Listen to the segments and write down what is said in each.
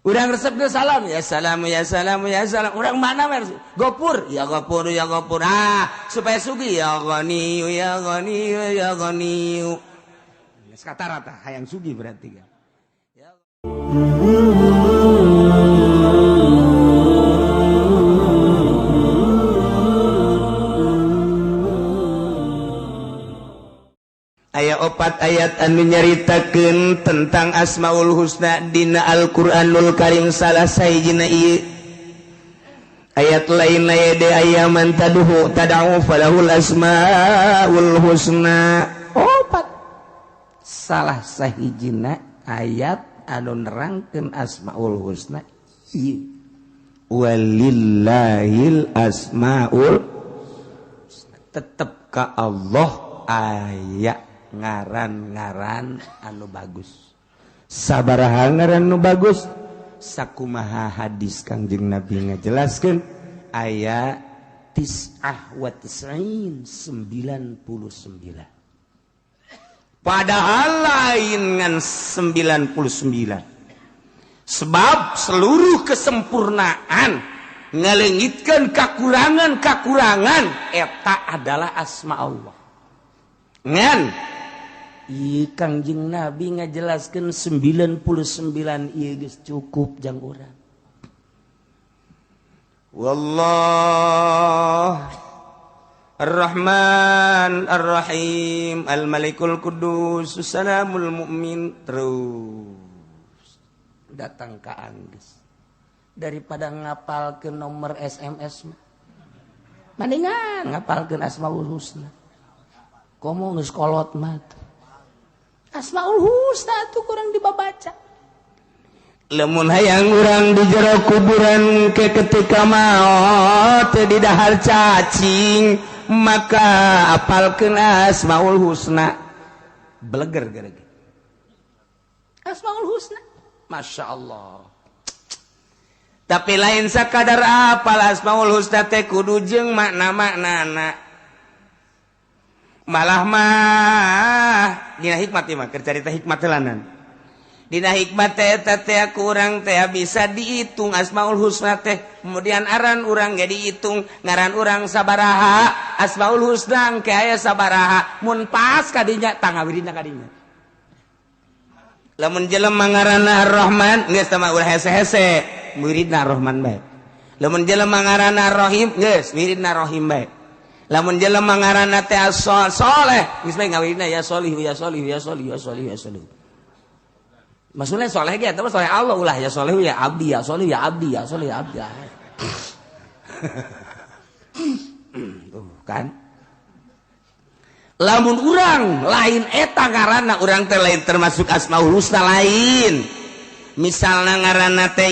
Urang resep ge salam ya salam ya salam ya salam. Urang mana mer? Gopur ya gopur ya gopur. Ah, supaya sugih ya ghani ya ghani ya ghani. Geus kata rata hayang sugih berarti kan. Ya. Aya opat ayat anu nyaritakeun tentang Asmaul Husna dina Al-Qur'anul Karim, salah sahijina ieu ayat lain aya de ayyaman taduhu tad'u falahul asmaul husna. Opat salah sahijina ayat anu nerangkeun Asmaul Husna ieu, walillahil asmaul, tetep ka Allah aya ngaran-ngaran anu bagus. Sabaraha ngaran anu bagus? Sakumaha hadis Kangjeng Nabi ngajelaskeun, aya tis'ah wa tis'in, 99. Padahal lain ngan 99, sebab seluruh kesempurnaan ngalengitkeun kakurangan-kakurangan eta adalah asma Allah. Ngan Kangjeng Nabi ngajelaskan 99 ieu geus cukup jang urang. Wallah Ar-Rahman Ar-Rahim Al-Malikul Qudus Salamul Mukmin, terus datang ka anggeus. Daripada ngapalkeun nomor SMS mah mendingan ngapalkeun Asmaul Husna. Komo geus kolot mah Asmaul Husna tuh kurang dibabaca. Lamun hayang urang di jero kuburan ke ketika maot di dahar cacing, maka apalkeun Asmaul Husna. Beleger gara-gara Asmaul Husna, Masya Allah. Tapi lain sakadar apal Asmaul Husna teh, kudu jeung makna-maknana. Malah mah dina hikmat ieu mah, keur carita hikmat heulanan. Dina hikmat teh eta teh kurang teh bisa dihitung Asmaul Husna teh. Kemudian aran urang ge dihitung, ngaran urang sabaraha, Asmaul Husna engke aya sabaraha. Mun pas kadinya tangawirina kadinya. Lamun jelema ngaranna Ar-Rahman, geus tah mah ulah hese-hese, muridna Ar-Rahman bae. Lamun jelema ngaranna Ar-Rahim, geus wiridna Rahim bae. Lamun jelema ngaranna teh Soleh, geus bae ngawirina ya solih ya solih ya solih ya solih ya solih. Maksudnya soleh ge eta mah soleh Allah, ulah ya soleh ya abdi ya solih ya abdi ya solih ya abdi. Tuh kan. Lamun urang lain eta ngaranna, urang teh lain termasuk Asmaul Husna lain. Misalna ngaranna teh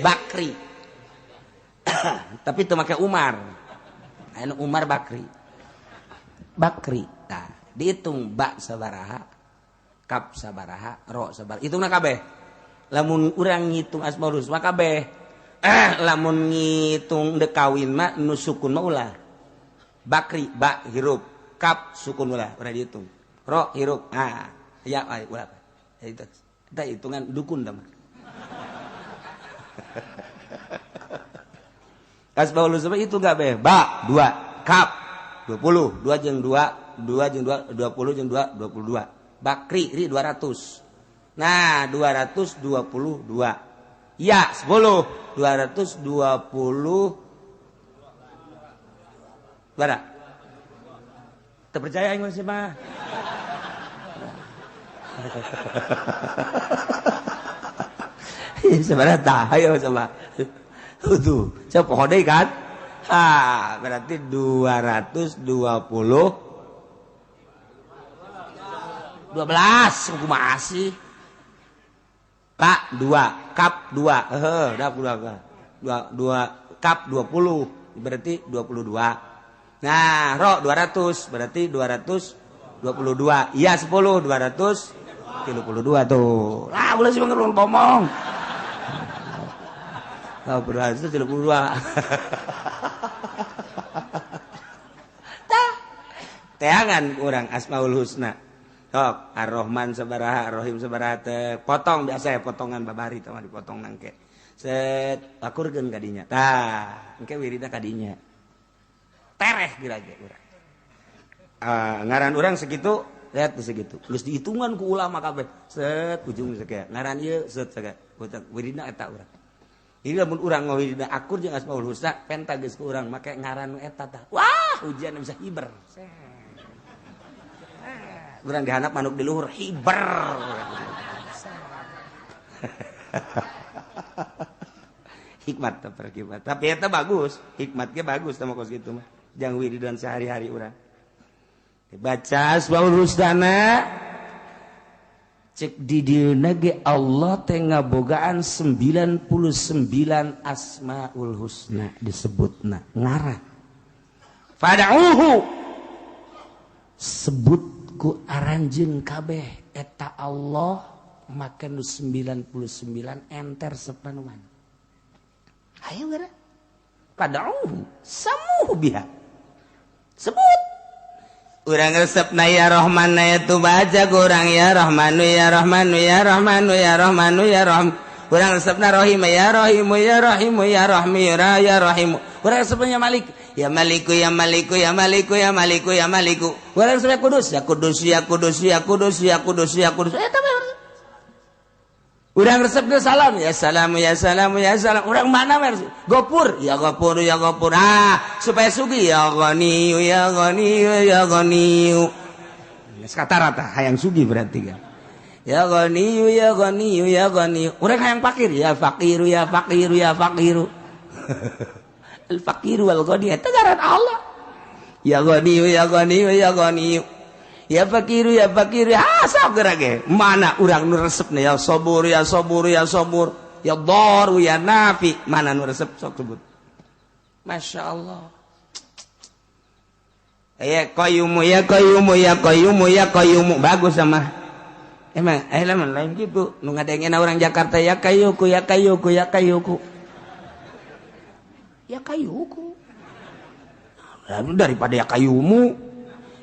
Bakri. Tapi teu make Umar. Anu Umar Bakri. Bakri. Nah, dihitung ba sabaraha, kap sabaraha, ro sabaraha. Hitungna kabeh. Lamun urang ngitung Asmaul Husna kabeh. Lamun ngitung dek kawin mah nu sukun mah ulah. Bakri ba hirup, kap sukun ulah, ulah dihitung. Ro hirup, ah ya ulah. Ya itu. Eta hitungan dukun dah mah. Asmaul Husna itu enggak be. Ba 2, kap 20, 2 jeung 2, 2 jeung 2, 20 jeung 2, 22. Bakri ri 200. Nah, 222. Ya, 10, 220. Bara. Terpercaya aing masih mah. Sebenarnya tah ayo coba. Tuh, saya pohon deui kan? Ah, berarti 220 12 kumaha sih? K 2, kap 2. Heuh, dah 2. 2 2 kap 20 berarti 22. Nah, ro 200 berarti 222. Iya 10 232 tuh. Lah ulah sih ngerun ngomong. Lah 232. Tah. Teangan urang Asmaul Husna. Tok Ar-Rahman sabaraha, Ar-Rahim sabaraha teh. Potong biasa ya potongan babari teh mah dipotong nangke. Set akurkeun ka dinya. Tah, engke wiridna ka dinya. Tereh geura ge urang. Ngaran urang segitu, lihat segitu. Geus dihitungan ku ulama kabeh. Set ujung sakieu. Ngaran ieu set sakieu. Wiridna eta urang. Jadi lamun urang ngawiridna akur jeung Asmaul Husna, penta geus ku urang make ngaran nu eta tah. Wah, ujian bisa hiber. Urang dihandap manuk di luhur hiber. Hikmat teh perkibat. Tapi eta bagus, hikmat ge bagus tah kos kitu mah. Jang wiridan sehari-hari urang. Dibaca Asmaul Husna cek di dieuna ge Allah teh ngabogaan 99 Asmaul Husna disebutna ngaran. Fad'uhu sebut ku aranjeun kabeh eta Allah make nu 99 enter sepanuan. Hayu geura. Fad'uhu samuhu biha. Sebut urang resepna ya Rahman ya tu baca kurang ya Rahmanu ya Rahmanu ya Rahmanu ya Rahmanu ya Rahim. Urang resepna Rahim ya Rahimu ya Rahimu ya Rahmi ya Rahimu. Urang resepna Malik ya Maliku ya Maliku ya Maliku ya Maliku ya Maliku. Urang resepna Kudus ya Kudus ya Kudus ya Kudus ya Kudus ya Kudus. Eta mah urang resepna salam ya salamu ya salamu ya salam. Urang mana Gopur ya Gopur ya Gopur. Ah, supaya sugi ya Ghaniyu ya Ghaniyu ya Ghaniyu. Geus kata rata hayang sugi berarti kan. Ya Ghaniyu ya Ghaniyu ya Ghaniyu. Urang hayang fakir ya fakiru ya fakiru ya fakiru. Al fakiru wal ghani eta ngaran Allah. Ya Ghaniyu ya Ghaniyu ya Ghaniyu. Ya fakiru ya fakiru. Ah sok geura ge. Mana urang nu resepna ya sabur ya sabur ya sabur ya daru ya nafi. Mana nu resep sok sebut. Masya Allah. Ya qayyumu ya qayyumu ya qayyumu ya qayyumu. Bagus sama. Emang lamun lain gitu. Nu ngadengena orang Jakarta ya kayuku ya kayuku ya kayuku. Ya kayuku. Daripada ya kayumu.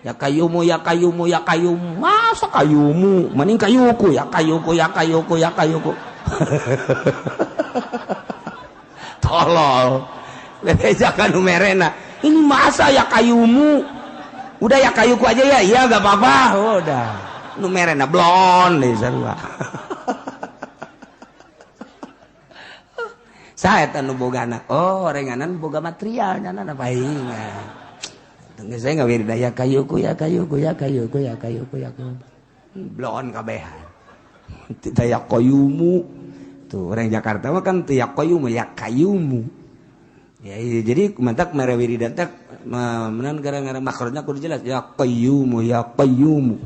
Ya kayumu ya kayumu ya kayumu. Masa kayumu? Mending kayuku ya kayuku ya kayuku ya kayuku. Tolol. Bebejakan nu merena. Ini masa ya kayumu? Udah ya kayuku aja ya. Iya enggak apa-apa. Udah. Nu merena blon deui sarua. Saha eta nu bogana? Oh, renganan boga material nyana pahingan. Tunggu saya nggak wirida ya kayuku ya kayuku ya kayuku ya kayuku ya kayuku. Blon kabehan. Tidak ya kayumu. Tuh orang Jakarta mah kan ya kayumu ya kayumu. Ya jadi mantak mere wirida teh menan gara-gara maksudnya kudu jelas ya kayumu ya kayumu.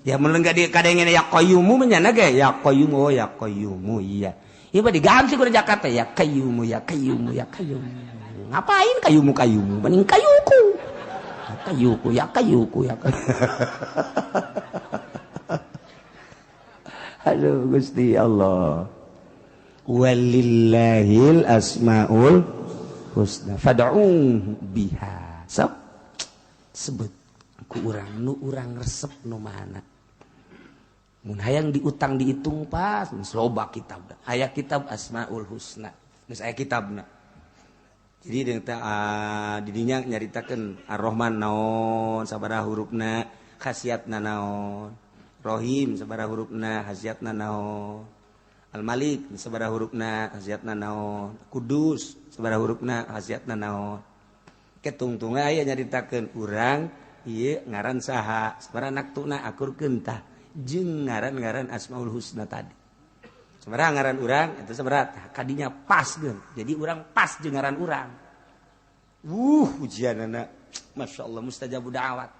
Ya mun enggak di kadengena ya kayumu menyana ge ya kayumu oh ya kayumu iya. Ieu mah diganti ku Jakarta ya kayumu ya kayumu ya kayumu. Ngapain kayumu kayumu mending kayuku. Kayuku ya kayuku ya. Aduh Gusti Allah. Walillahil asmaul husna fad'uhu biha. Sok sebut ku urang nu urang resep nu mana. Mun hayang diutang dihitung pas loba kitab. Aya kitab Asmaul Husna. Geus aya kitabna. Jadi didinya nyaritakeun Ar-Rahman naon sabaraha hurufna, khasiatna naon. Rahim sabaraha hurufna, khasiatna naon. Al-Malik sabaraha hurufna, khasiatna naon. Kudus sabaraha hurufna, khasiatna naon. Ketungtunga aya nyaritakeun urang ieu ngaran saha, sabaraha naktuna akurkeun tah jeung ngaran-ngaran Asmaul Husna tadi. Sabaraha ngaran urang eta sabaraha kadinya pas geun. Jadi urang pas jeung ngaran urang. Ujianana Masya Allah mustajabu da'wat.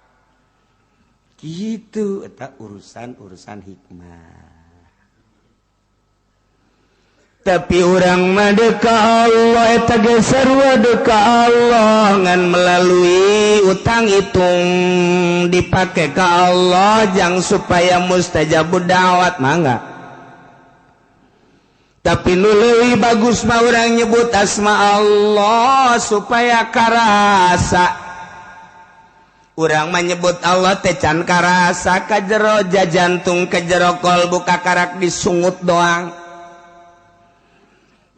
Gitu eta urusan-urusan hikmah. Tapi urang mah deka Allah eta ge sarua deka Allah ngan melalui utang hitung dipake ka Allah jang supaya mustajabu da'wat mangga. Tapi nu leuwih bagus mah urang nyebut asma Allah supaya karasa. Urang menyebut Allah teh can karasa ka jero jantung, ka jero kolbu, kakarak disungut doang.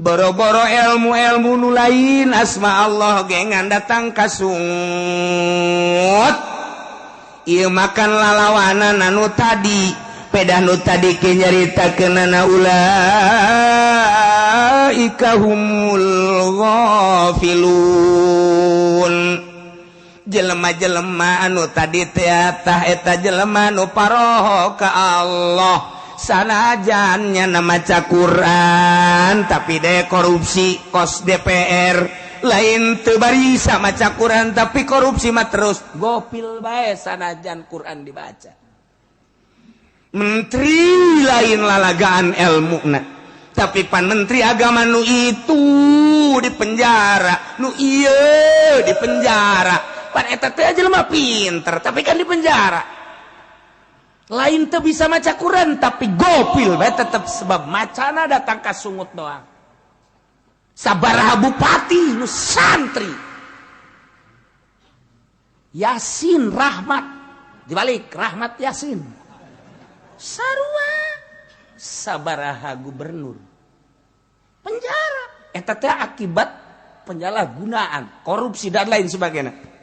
Boro-boro ilmu-ilmu nu lain, asma Allah ge ngan datang kasungut. Ieu makan lalawanan anu tadi, pedah nu tadi ke nyaritakeunana ulaika humul ghafilun. Jelema-jelema anu tadi teh eta jelema nu paroho ka Allah, sanajan nyana maca Quran tapi de korupsi kos DPR, lain teu barisa maca Quran tapi korupsi mah terus gopil bae sanajan Quran dibaca. Menteri lain lalagaan ilmuna, tapi pan menteri agama nu itu di penjara, nu ieu di penjara. Pan eta teh jelema pinter tapi kan di penjara. Lain teu bisa maca Quran tapi gopil bae tetep, sebab macana datang ka sungut doang. Sabaraha bupati nu santri. Yasin Rahmat dibalik Rahmat Yasin. Sarua sabaraha gubernur penjara. Eta teh akibat penyalahgunaan, korupsi dan lain sebagainya.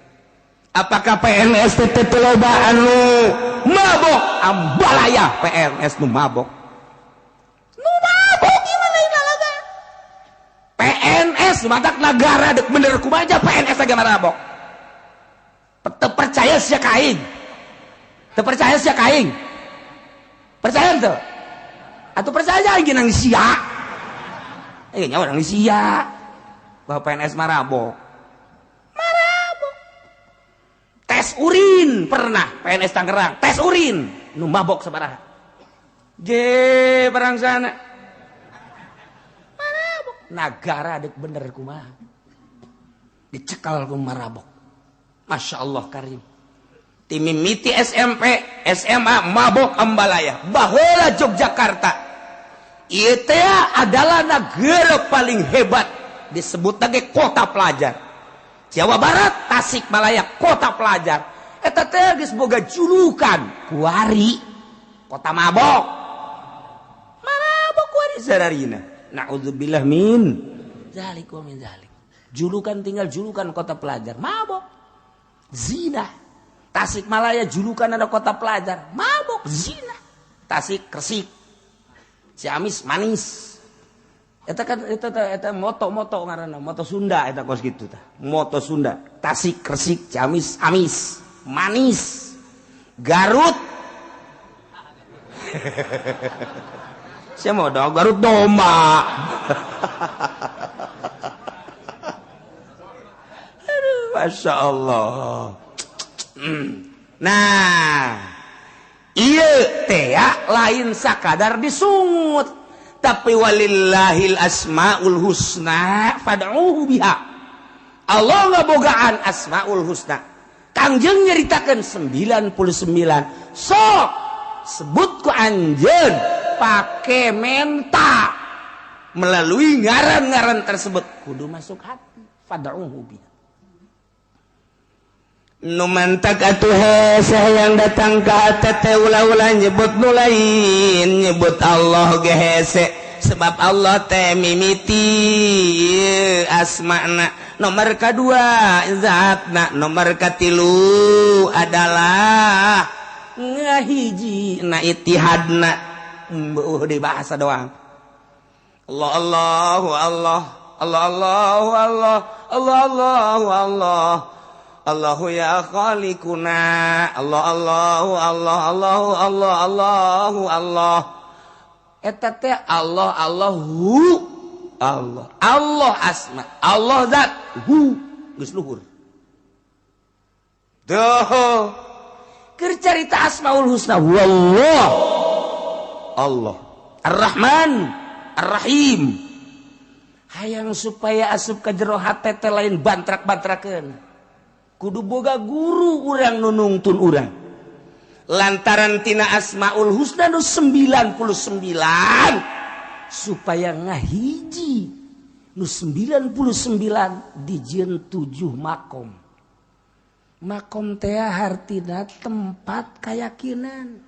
Apakah PNS teh loba anu mabok? Ambalaya PNS nu mabok. Nu mabok gimana ini lalaga? PNS matak negara dek bener kumaha PNS agama mabok. Teu percaya sia ka aing. Teu percaya sia ka aing. Percaya teu? Atuh percaya aing nang sia. Eh nyawa nang sia. Bahwa PNS marabok. Tes urin pernah PNS Tangerang, tes urin nu mabok sabaraha. Je barang sana. Marabok. Nagara dek bener kumaha. Dicekal ku marabok. Masya Allah karim. Timimiti SMP, SMA mabok ambalaya. Baheula Yogyakarta. Ieu teh adalah negara paling hebat, disebut lagi kota pelajar. Jawa Barat, Tasikmalaya, kota pelajar. Eta teh geus boga julukan kuari kota mabok. Mabok kuari sararina. Naudzubillah min zalik wa min zalik. Julukan tinggal julukan kota pelajar, mabok. Zina. Tasikmalaya julukan ada kota pelajar, mabok, zina. Tasik Resik. Ciamis manis. Eta kan eta moto-moto ngaranna, moto Sunda eta kos kitu tah. Moto Sunda, Tasik, Resik, Ciamis, amis, manis. Garut. Sia mau dong Garut domba. Aduh, Masya Allah. Nah, ieu teh lain sakadar disungut. Tapi walillahil asmaul husna fad'uhu biha. Allah ngabogaan asmaul husna. Kangjeng nyaritakeun 99. Sok sebut ku anjeun pake menta melalui ngaran-ngaran tersebut kudu masuk hati, fad'uhu biha. Nu mantak atuh hese yang datang ka hate teh ulah-ulah nyebut nu lain, nyebut Allah ge hese, sebab Allah teh mimiti asmana. Nomor kedua zatna, nomor katilu adalah ngahiji na itihadna. Beuh di bahasa doang. Allah Allahu Allah, Allah Allahu Allah, Allah Allahu Allah. Allahu ya khaliquna, Allah Allahu Allah, Allahu Allah, Allahu Allah. Eta teh Allah Allahu Allah. Allah asma, Allah zat, hu geus luhur. Duh. Keur carita Asmaul Husna wallah. Allah. Ar-Rahman, Ar-Rahim. Hayang supaya asup ka jero hate teh lain bantrak-bantrakeun. Kudu boga guru urang nu nungtun urang. Lantaran tina Asmaul Husna nu 99 supaya ngahiji nu 99 dijieun 7 makom. Makom teh hartina tempat keyakinan.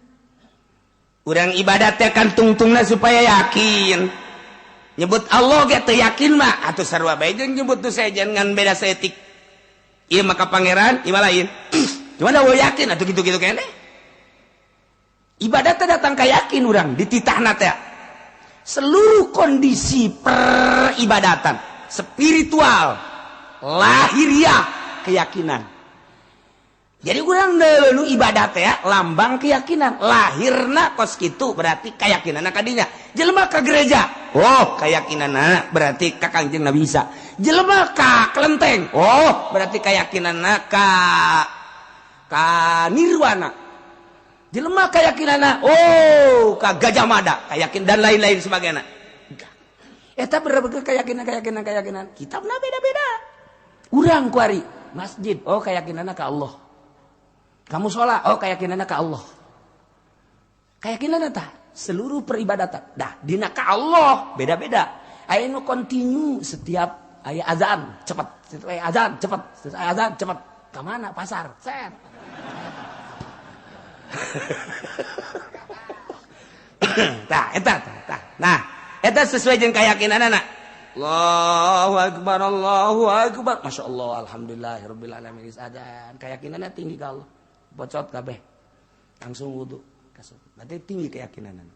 Urang ibadat teh kan tungtungna supaya yakin. Nyebut Allah ge teu yakin mah atuh sarua bae jeung nyebut nu sejen ngan beda saeutik. Ieu mah ka pangeran, ieu mah lain. Cuman da yakin atuh kitu-kitu keneh. Ibadat teh datang ka yakin urang dititahna teh. Seluruh kondisi peribadatan spiritual, lahiriah, keyakinan. Jadi urang nu ibadat ya lambang keyakinan, lahirna kos kitu berarti keyakinanna kadinya. Jelema ka gereja, oh keyakinanna berarti ka Kangjeng Nabi Isa. Jelema ka kelenteng, oh berarti keyakinanna ka nirwana. Jelema keyakinanna oh ka Gajah Mada, keyakinan dan lain-lain sebagainya. Eta berbagai keyakinan. Kitabna beda-beda. Urang kuari masjid, oh keyakinanna ka Allah. Kamu sholat, oh keyakinanna ka Allah. Keyakinan eta seluruh peribadatan. Dah dina ka Allah beda-beda. Aya nu kontinu setiap aya azan cepat, setiap aya azan cepat, setiap aya azan cepat. Ka mana pasar? Set. Tah eta tah. Nah, eta sesuai jeung keyakinanana. Allahu akbar, Allahu akbar. Masyaallah, alhamdulillahirabbil alamin. Azan keyakinanna tinggi ka Allah. Bocot kabeh. Langsung wudu. Berarti tinggi keyakinanana.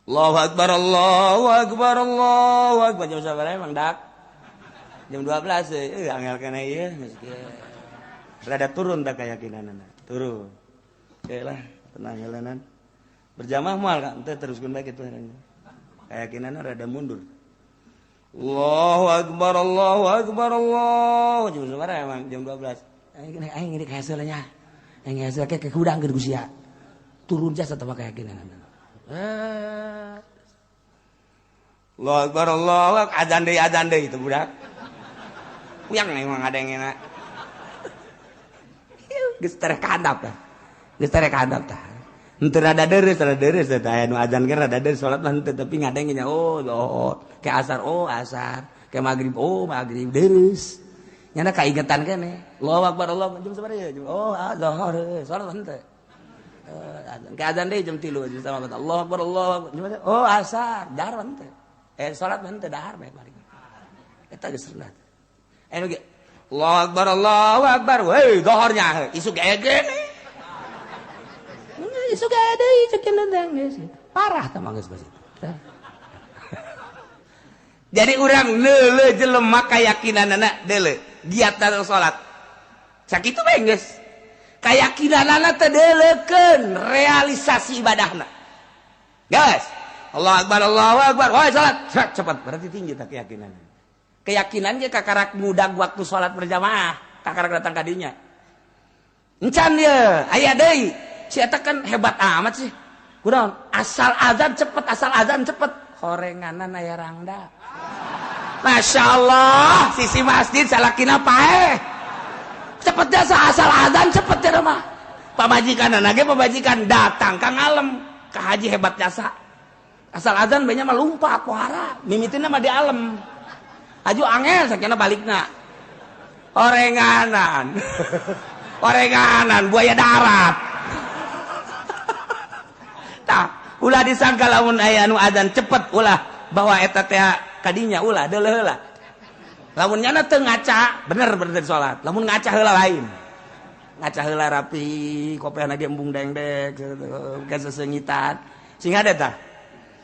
Allahu akbar, Allahu akbar, Allahu akbar. Jam sabaraha emang dak? Jam 12 angel kana ieu geus rada turun dak keyakinanana. Turun. Oke lah, tenang heuleunnan. Berjamaah moal kan teh teruskeun bae kitu. Keyakinanna rada mundur. Allahu akbar, Allahu akbar, Allah. Jam sabaraha emang? Jam 12. Aing ini hasilnya. Aing hasil ke kudang keur sia. Turun jasa teh keyakinan. Allahu akbar, Allahu akbar. Azan deui itu budak. Puyang emang ada yang enak. Geus tereh ka handap tah. Geus tereh ka handap tah. Henteu rada deureuh teh aya nu azan ge rada deureuh salat mah henteu tapi ngadengnya oh oh ke asar oh asar, ke magrib oh magrib deureuh. Nyana kaingetan keneh. Allahu akbar, Allah jam sabaraha ya? Oh, zuhur, salat henteu. Ke azan deui jam 3 jam sama Allahu akbar, Allahu akbar. Oh, asar, dahar henteu. Salat henteu dahar bae balik. Eta geus rendah. Anu ge Allahu akbar, Allahu akbar. Weh, zuhurnya isuk ge gene. Isuk ge deui cek nendang geus. Parah tah mah geus bas. Jadi urang leuleuh jelema kayakinanana deuleuh. Giat datang salat. Sakitu bae geus. Kayakinanana teh deuleukeun realisasi ibadahna. Geus. Allahu akbar, Allahu akbar. Woi salat, cepat. Berarti tinggi tah keyakinan. Keyakinan ge kakarak mudag waktu salat berjamaah, kakarak datang ka dinya. Encan ye, aya deui. Si eta kan hebat amat sih. Kunaon? Asal azan cepet, asal azan cepet. Horenganan aya rangda. Masya Allah, sisi masjid salakina paeh. Cepet jasa asal azan cepet ya mah. Pamajikan anake pamajikan datang ka ngalem, ka haji hebat jasa. Asal azan banyak mah lumpat pohara, mimitina mah di alem. Aju angel sakina balikna. Orenganan. Orenganan buaya darat. Tah, ulah disangka lamun aya anu azan cepet ulah bahwa eta teh kadinya ulah deuleuh heula. Lamun nyana teu ngaca, bener bener salat. Lamun ngaca heula lain. Ngaca heula rapi, kopiahna ge embung dengdek, ke sesengitan. Sing ade tah.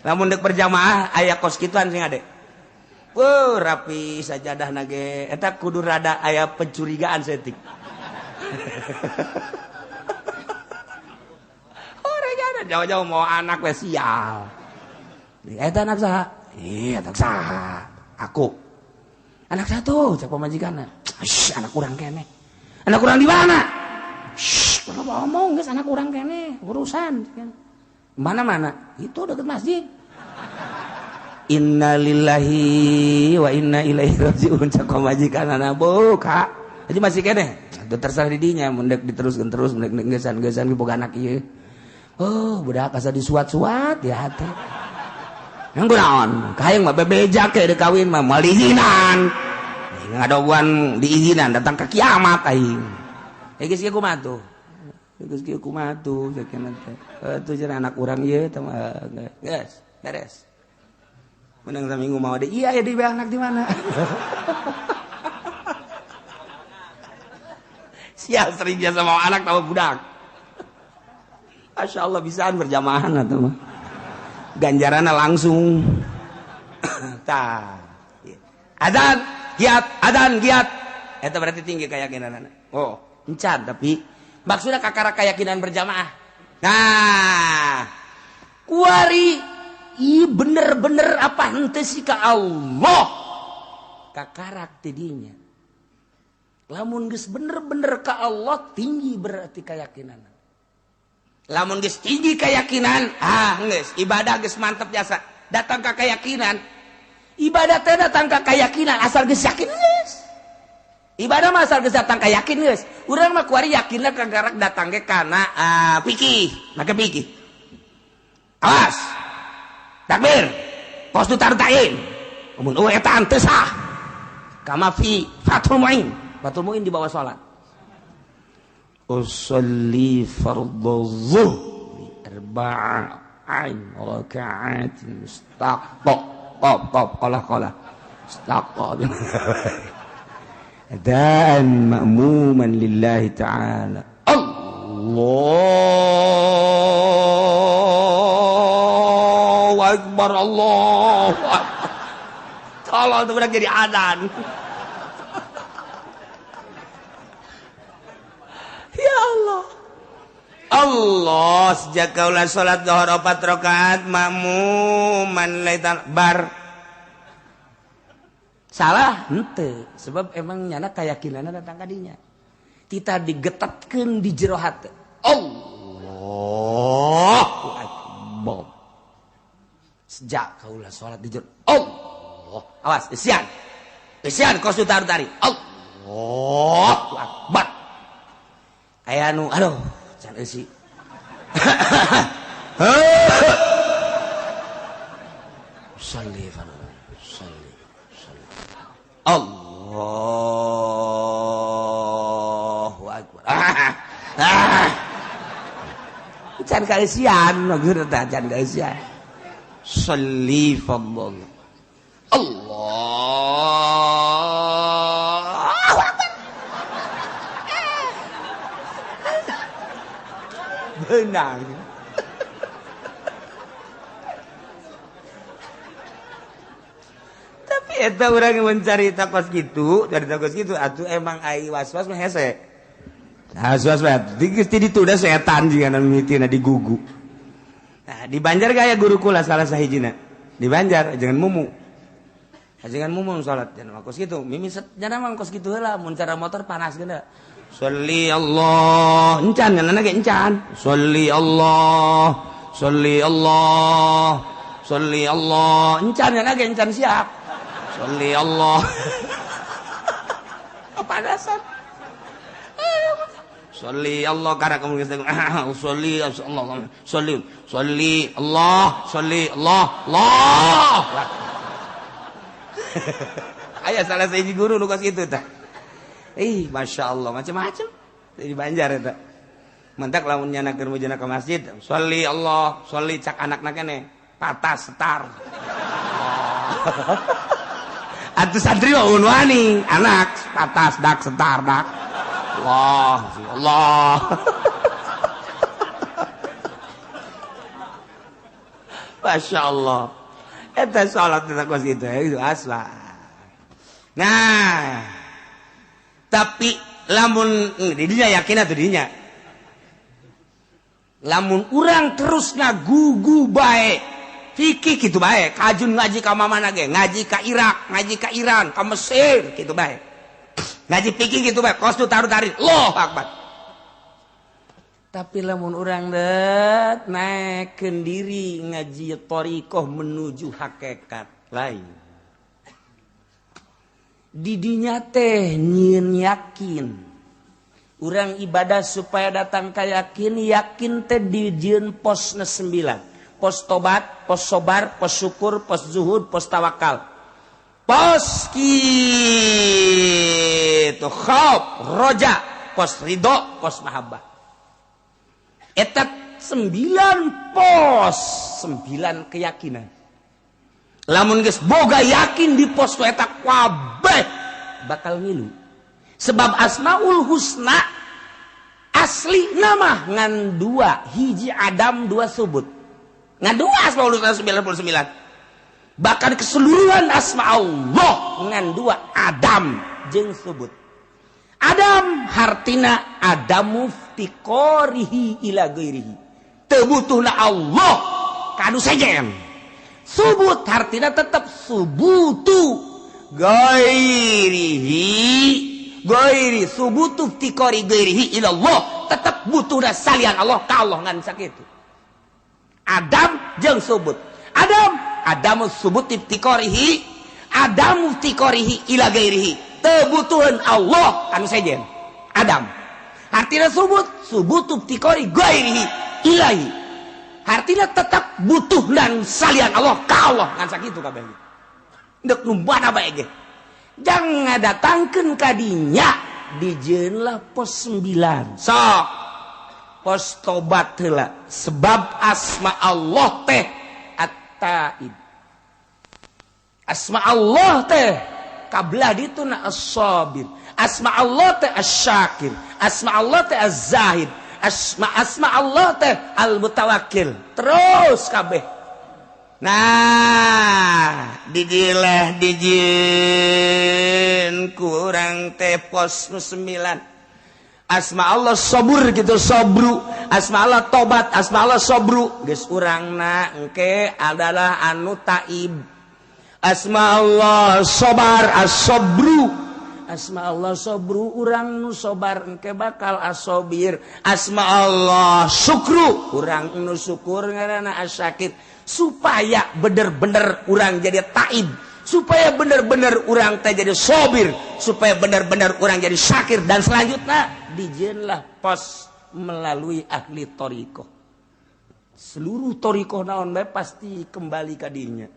Lamun deuk berjamaah aya kos kituan sing ade. Wuh, rapi sajadahna ge eta kudu rada aya pencurigaan saeutik. Oregan jauh-jauh mau anak we sial. Eta anak saha? Iya, anak saha? Aku. Anak satu, cek pamajikanna. Shh, anak urang keneh. Anak urang di mana? Shh, kenapa ngomong geus anak urang keneh, urusan. Mana-mana? Itu deket masjid. Innalillahi wa inna ilaihi rajiun cek pamajikanna buka. Aja masih keneh. Terserah di dinya mun deuk diteruskeun terus mun deuk geusan-geusan boga anak ieu. Oh, budak asa disuat-suat ya hati. Yang kunaon? Kahayang mah bebeja ke deuk kawin mah moal diizinan. Ngadoguan diizinan datang ke kiamat aing. Geus kieu kumaha tuh? Geus kieu kumaha tuh sakeuna teh. Atuh cenah anak urang ieu teh geus beres. Menang saminggu mau deh. Iya ya di anak di mana? Sial sering biasa mau anak tahu budak. Masya Allah bisaan berjamaah atau mah. Ganjaranna langsung. Tah. Adzan giat, adzan giat. Eta berarti tinggi keyakinanana. Oh, encan tapi maksudnya kakara keyakinan berjamaah. Nah, kuari i bener-bener apa henteu sih ka Allah. Kakarak tidinya. Lamun geus bener-bener ka Allah tinggi berarti keyakinan. Lamun geus tinggi keyakinan, ah geus ibadah geus mantep jasa. Datang ka keyakinan. Ibadah teh datang ka keyakinan asal geus yakin geus. Ibadah mah asal geus datang ka yakin geus. Urang mah kuari yakinna kagarak datang ge kana fikih, make fikih. Awas. Takbir. Kos tu tartain. Mun eueuh eta teu sah. Kama fi Fathul Muin. Fathul Muin di bawah salat. Usolli fardhu dhuhri arba'an raka'atin mustaqqa qaf qaf qalah qalah mustaqqa adaan ma'muman lillahi ta'ala. Allahu akbar, Allahu akbar. Tolong tuh budak jadi adzan. Ya Allah. Allah sejak kaulah salat zuhur 4 rakaat makmuman laitan bar. Salah henteu sebab emang nyana keyakinanna datang ka dinya. Tita digetetkeun di jero hate. Allahu akbar. Sejak kaulah salat di jero Allah. Awas isian. Isian kos taru-tari. Allahu akbar. Aya nu aduh can eusi. Shalli shalli shalli. Allahu akbar. Can kaeusian maksudna teh can kaeusian. Shalli fadl. Allahu akbar. Benang. Tapi eta urang mencari takos gitu, dari takos gitu atuh emang ai was-was mah hese. Was-was mah geus ditunda setan jigana mimitina digugu. Nah, di Banjar gaya guru kula salah sahijina. Di Banjar jangan mumu. Jangan mumu salat jangan mah kos kitu. Mimi jangan mah kos kitu heula mun cara motor panas geuna. Sholli Allah, encan kan ge encan. Sholli Allah, sholli Allah, sholli Allah, encan kan ge encan siap. Sholli Allah. Kepanasan. Sholli Allah karena kamu geus sholli Allah, sholli, sholli Allah, sholli Allah, Allah. Aya salah sahiji guru nu kos kitu tah. Ih, masya Allah, macam-macam di Banjar eta. Mentak lamun nyana keur mujana ke masjid, sholli Allah, sholli cak anakna keneh, patas setar. Atuh santri mah wani, anak patas dak setar dak. Allah, Allah. Masya Allah. Eta salat eta kos kitu itu asla. Nah, tapi lamun didinya yakin atuh didinya. Lamun urang terus ngagugu bae, fikih kitu bae, kajun ngaji ka mamana ge, ngaji ka Irak, ngaji ka Iran, ka Mesir kitu bae. Ngaji fikih kitu bae, kos tu taruh-tarik, Allahu akbar. Tapi lamun urang det naekkeun diri ngaji thariqah menuju hakikat lain. Didinya teh nyieun yakin. Urang ibadah supaya datang ka yakin, yakin teh dijieun posna 9. Pos tobat, pos sobar, pos syukur, pos zuhud, pos tawakal. Pos kitu khauf, roja, pos ridho, pos mahabbah. Eta 9 pos, 9 keyakinan. Lamun geus boga yakin di pos eta kabeh bakal ngilu. Sebab Asmaul Husna asli nama ngan dua, hiji Adam, dua subut. Ngan dua Asmaul Husna 99. Bahkan keseluruhan asma Allah ngan dua, Adam jeung subut. Adam hartina adamu iftiqarihi ila ghairihi. Teu butuhna Allah ka anu sejen. Subut hartina tetep subutu ghairihi, ghairi subutu iftiqari ghairihi ila Allah, tetep butuhna salian Allah ka Allah ngan sakitu. Adam jeung subut. Adam adamu subut iftiqarihi, adamu iftiqarihi ila ghairihi. Teu butuheun Allah anu sejen. Adam artinya subut, subut iftiqari ghairihi ilahi. Artinya tetap butuh dan salian Allah ka Allah ngan sakitu kabeh. Deuk nu mana bae ge. Jangan datangkeun ka dinya dijieunlah pos 9. Sok pos tobat heula sebab asma Allah teh At-Taib. Asma Allah teh kablah dituna As-Sabir. Asma Allah teh Asy-Syakir. Asma Allah teh Az-Zahid. Asma Allah teh Al-Mutawakkil. Terus kabeh. Nah, dijilah dijieun kurang teh pos nu 9. Asma Allah sabur gitu sabru, asma Allah tobat, asma Allah sabru. Geus urangna engke adalah anu taib. Asma Allah sobar, as-sabru. Asma Allah sabru, urang nu sobar engke bakal as-sabir. Asma Allah syukru, urang nu syukur ngaranna as-syakir. Supaya bener-bener urang jadi taib, supaya bener-bener urang teh jadi sobir, supaya bener-bener urang jadi syakir, dan selanjutnya dijieunlah pos melalui ahli thariqah. Seluruh thariqah naon bae pasti kembali ka dinya.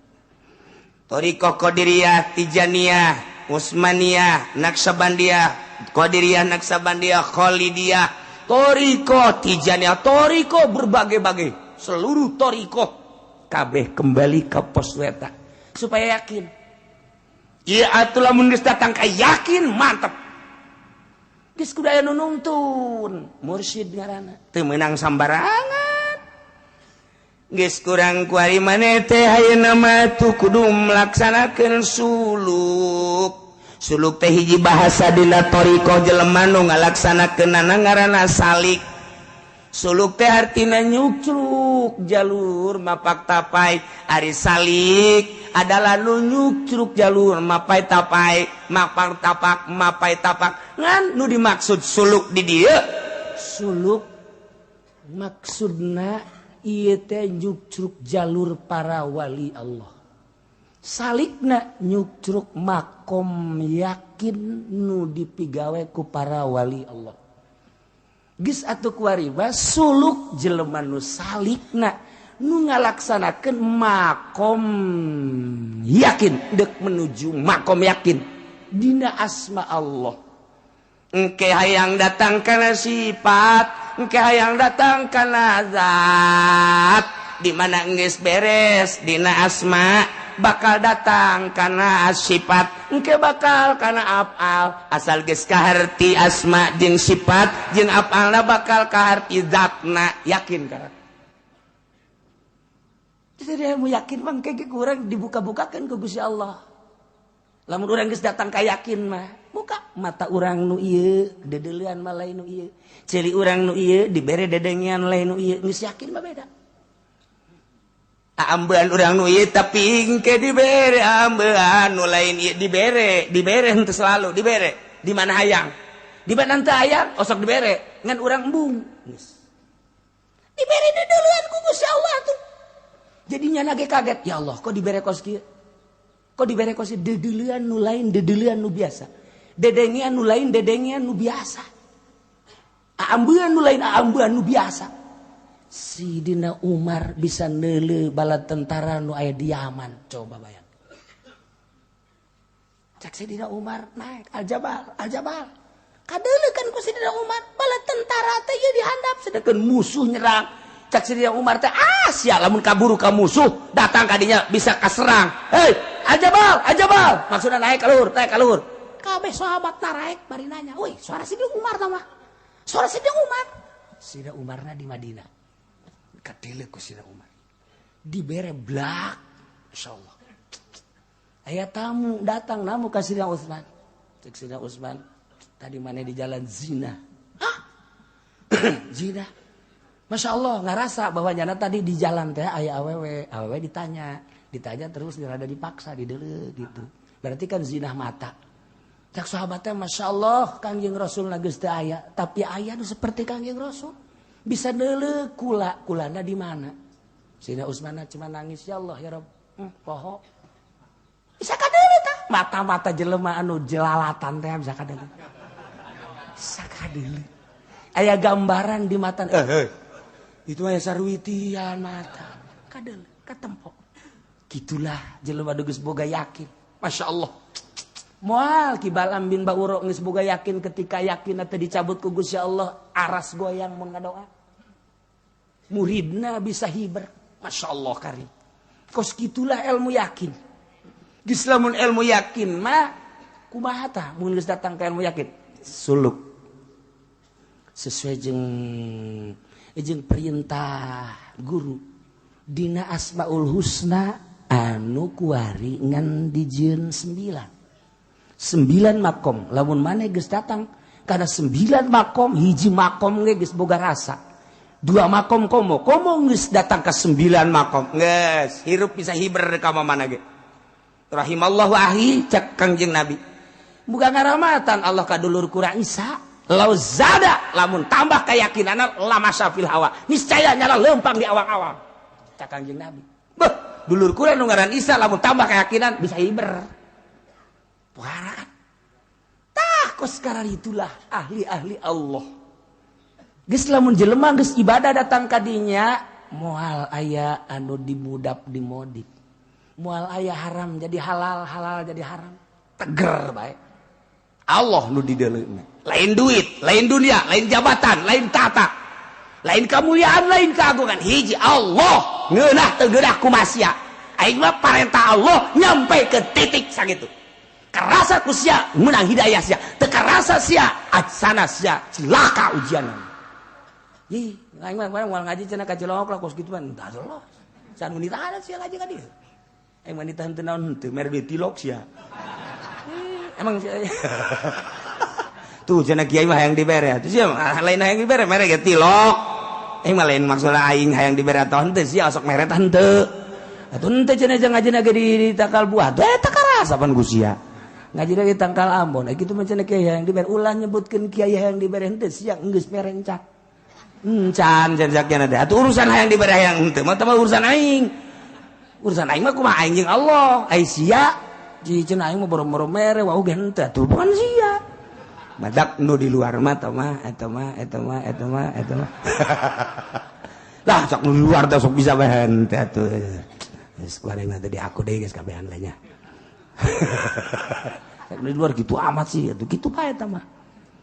Thariqah Qadiriyah, Tijaniyah, Utsmaniyah, Naqsyabandiyah, Qadiriyah, Naqsyabandiyah, Khalidiyah, thariqah Tijaniyah, thariqah berbagai-bagai, seluruh thariqah kabeh kembali ke pos weta supaya yakin. Ieu atuh lamun geus datang ka yakin mantep. Geus kudu aya nu nungtun, mursyid ngaranna. Teu meunang sambarangan. Geus kurang kuari maneh teh ayeuna mah tuh kudu melaksanakeun suluk. Suluk teh hiji bahasa dina thariqah jelema nu ngalaksanakeunana ngaranna salik. Suluk teh artina nyukcruk jalur mapak tapai. Ari salik adalah nu nyukcruk jalur mapai tapai, mapak tapak, mapai tapak. Ngan nu dimaksud suluk di dieu, suluk maksudna ieu teh nyukcruk jalur para wali Allah. Salikna nyukcruk makom yakin nu dipigawe ku para wali Allah. Geus atuh kuari mah suluk jelema nu salikna nu ngalaksanakeun makom yakin deuk menuju makom yakin dina asma Allah. Engke hayang datang kana sifat, engke hayang datang kana zat. Di mana geus beres dina asma bakal datang kana sifat, engke bakal kana afal. Asal geus kaharti asma jeung sifat jeung afalna bakal kaharti zatna, yakin kana. Jadi mau yakin mah engke kurang dibuka-bukakeun ku Gusti Allah. Lamun urang geus datang ka yakin mah, buka mata urang nu ieu dedeulean mah lain nu ieu, ceuli urang nu ieu dibere dedengean lain nu ieu, geus yakin mah beda. Ambean urang nu ieu tapi engke dibere ambean nu lain ieu, dibere, dibere henteu selalu dibere. Di mana hayang? Di mana henteu hayang osok dibere, ngan urang embung. Geus. Dibere dedeulean ku Gusti Allah tuh. Jadinya nage kaget, ya Allah kok dibere kos kieu? Kok dibere kos kieu? Dedeulean nu lain, dedeulean nu biasa. Dedengean nu lain, dedengean nu biasa. Ambean nu lain, ambean nu biasa. Sidina Umar bisa neuleuh bala tentara nu aya di Yaman. Coba bayang. Cak Sidina Umar naik Al-Jabal, Al-Jabal. Kadeuleu kan ku Sidina Umar, bala tentara teh ieu dihandap sedengkeun musuh nyerang. Cak Sidina Umar teh, ah sia lamun kaburu ka musuh datang kadinya bisa kaserang. Hei, ajabal, ajabal. Maksudna naik ka luhur, naik ka luhur. Kabeh sahabat naraek bari nanya, "Woi, suara Sidina Umar tah mah." Suara Sidina Umar. Sidina Umarna di Madinah. Kadeuleu ku Sidina Umar. Dibere blak, insyaallah. Aya tamu datang namu ka Sidina Utsman. Cek Sidina Utsman, tadi mana di jalan zina. Hah? Zina. Masya Allah, ngerasa bahwa nyana tadi di jalan teh aya awewe, awewe ditanya, ditanya terus rada dipaksa dideuleu gitu. Berarti kan zina mata. Cak sahabatnya, Masya Allah, Kangjeng Rasul geus teu aya, tapi aya nu seperti Kangjeng Rasul. Bisa deuleu kula, kulana di mana? Sidina Utsman cuma nangis, ya Allah ya Rabb, poho. Bisa kadeuleu tah? Mata-mata jelema anu jelalatan teh bisa kadeuleu. Bisa kadeuleu. Aya gambaran di mata. Itu aya sarwitian mata. Kadeuleu, katempo. Gitulah jelema geus boga yakin. Masya Allah. Moal Ki Balam bin Bauro geus boga yakin, ketika yakin teh dicabut ku Gusti Allah, aras goyang mun ngadoa. Muridna bisa hiber. Masya Allah karim. Kos gitulah ilmu yakin. Geus lamun ilmu yakin mah kumaha tah mun geus datang ka ilmu yakin? Suluk. Sesuai jeung perintah guru dina Asmaul Husna anu kuari ngan dijieun 9. 9 makom. Lamun maneh geus datang kana 9 makom, hiji makom ge geus boga rasa. 2 makom komo, komo geus datang ke 9 makom. Geus hirup bisa hiber ka mana ge. Rahimallahu ahi cek Kangjeng Nabi. Bukan ngaramatan Allah ka dulur kurang Isa. Lau zada lamun tambah keyakinanna lama syafil hawa. Niscaya nyala lempang di awang-awang. Cek Kangjeng Nabi. Beuh, dulur kurang nu ngaran Isa lamun tambah keyakinan bisa hiber. Puara kan? Tah kos sekarang itulah ahli-ahli Allah. Geus lamun jelema geus ibadah datang kadinya moal aya anu dimudap dimodif. Moal aya haram jadi halal, halal jadi haram. Teger bae. Allah nu dideuleuna. Lain duit, lain dunia, lain jabatan, lain tata. Lain kemuliaan, lain keagungan. Hiji Allah ngeunah teu geunah kumasia. Aing mah parentah Allah nyampe ke titik sakitu. Kerasa ku sia menang hidayah sia, teu karasa sia aksana sia cilaka ujian. Ih, aing mah moal ngaji cenah ka Cilongok lah kos kitu mah entah Allah. Can nitahan sia ngaji ka dieu. Aing mah nitahan teu naon henteu mere duit tilok sia. Emang sia. Tuh cenah kiai mah hayang dibere. Tuh sia lain hayang dibere mere ge tilok. Aing mah lain maksudna aing hayang dibere atau henteu sia sok mere tah henteu. Atuh henteu cenah jeung ngajina ge di tangkal buah. Tuh eta karasa pan ku sia. Ngaji di tangkal Ambon. Kitu mah cenah kiai hayang dibere ulah nyebutkeun kiai hayang dibere henteu sia geus mere encan. Encan cenah teh. Atuh urusan hayang dibere hayang henteu mah teh urusan aing. Urusan aing mah kumaha aing jeung Allah. Ai sia ji cenah aing mah boro-boro mere wau ge henteu atuh bukan sia. Badak nu di luar mah eta mah eta mah eta mah eta mah eta mah. Lah sok nu di luar teh sok bisa bae henteu atuh. Geus kuari mah teh di aku deui geus kabehan lah nya. Sok di luar gitu amat sih atuh kitu bae eta mah.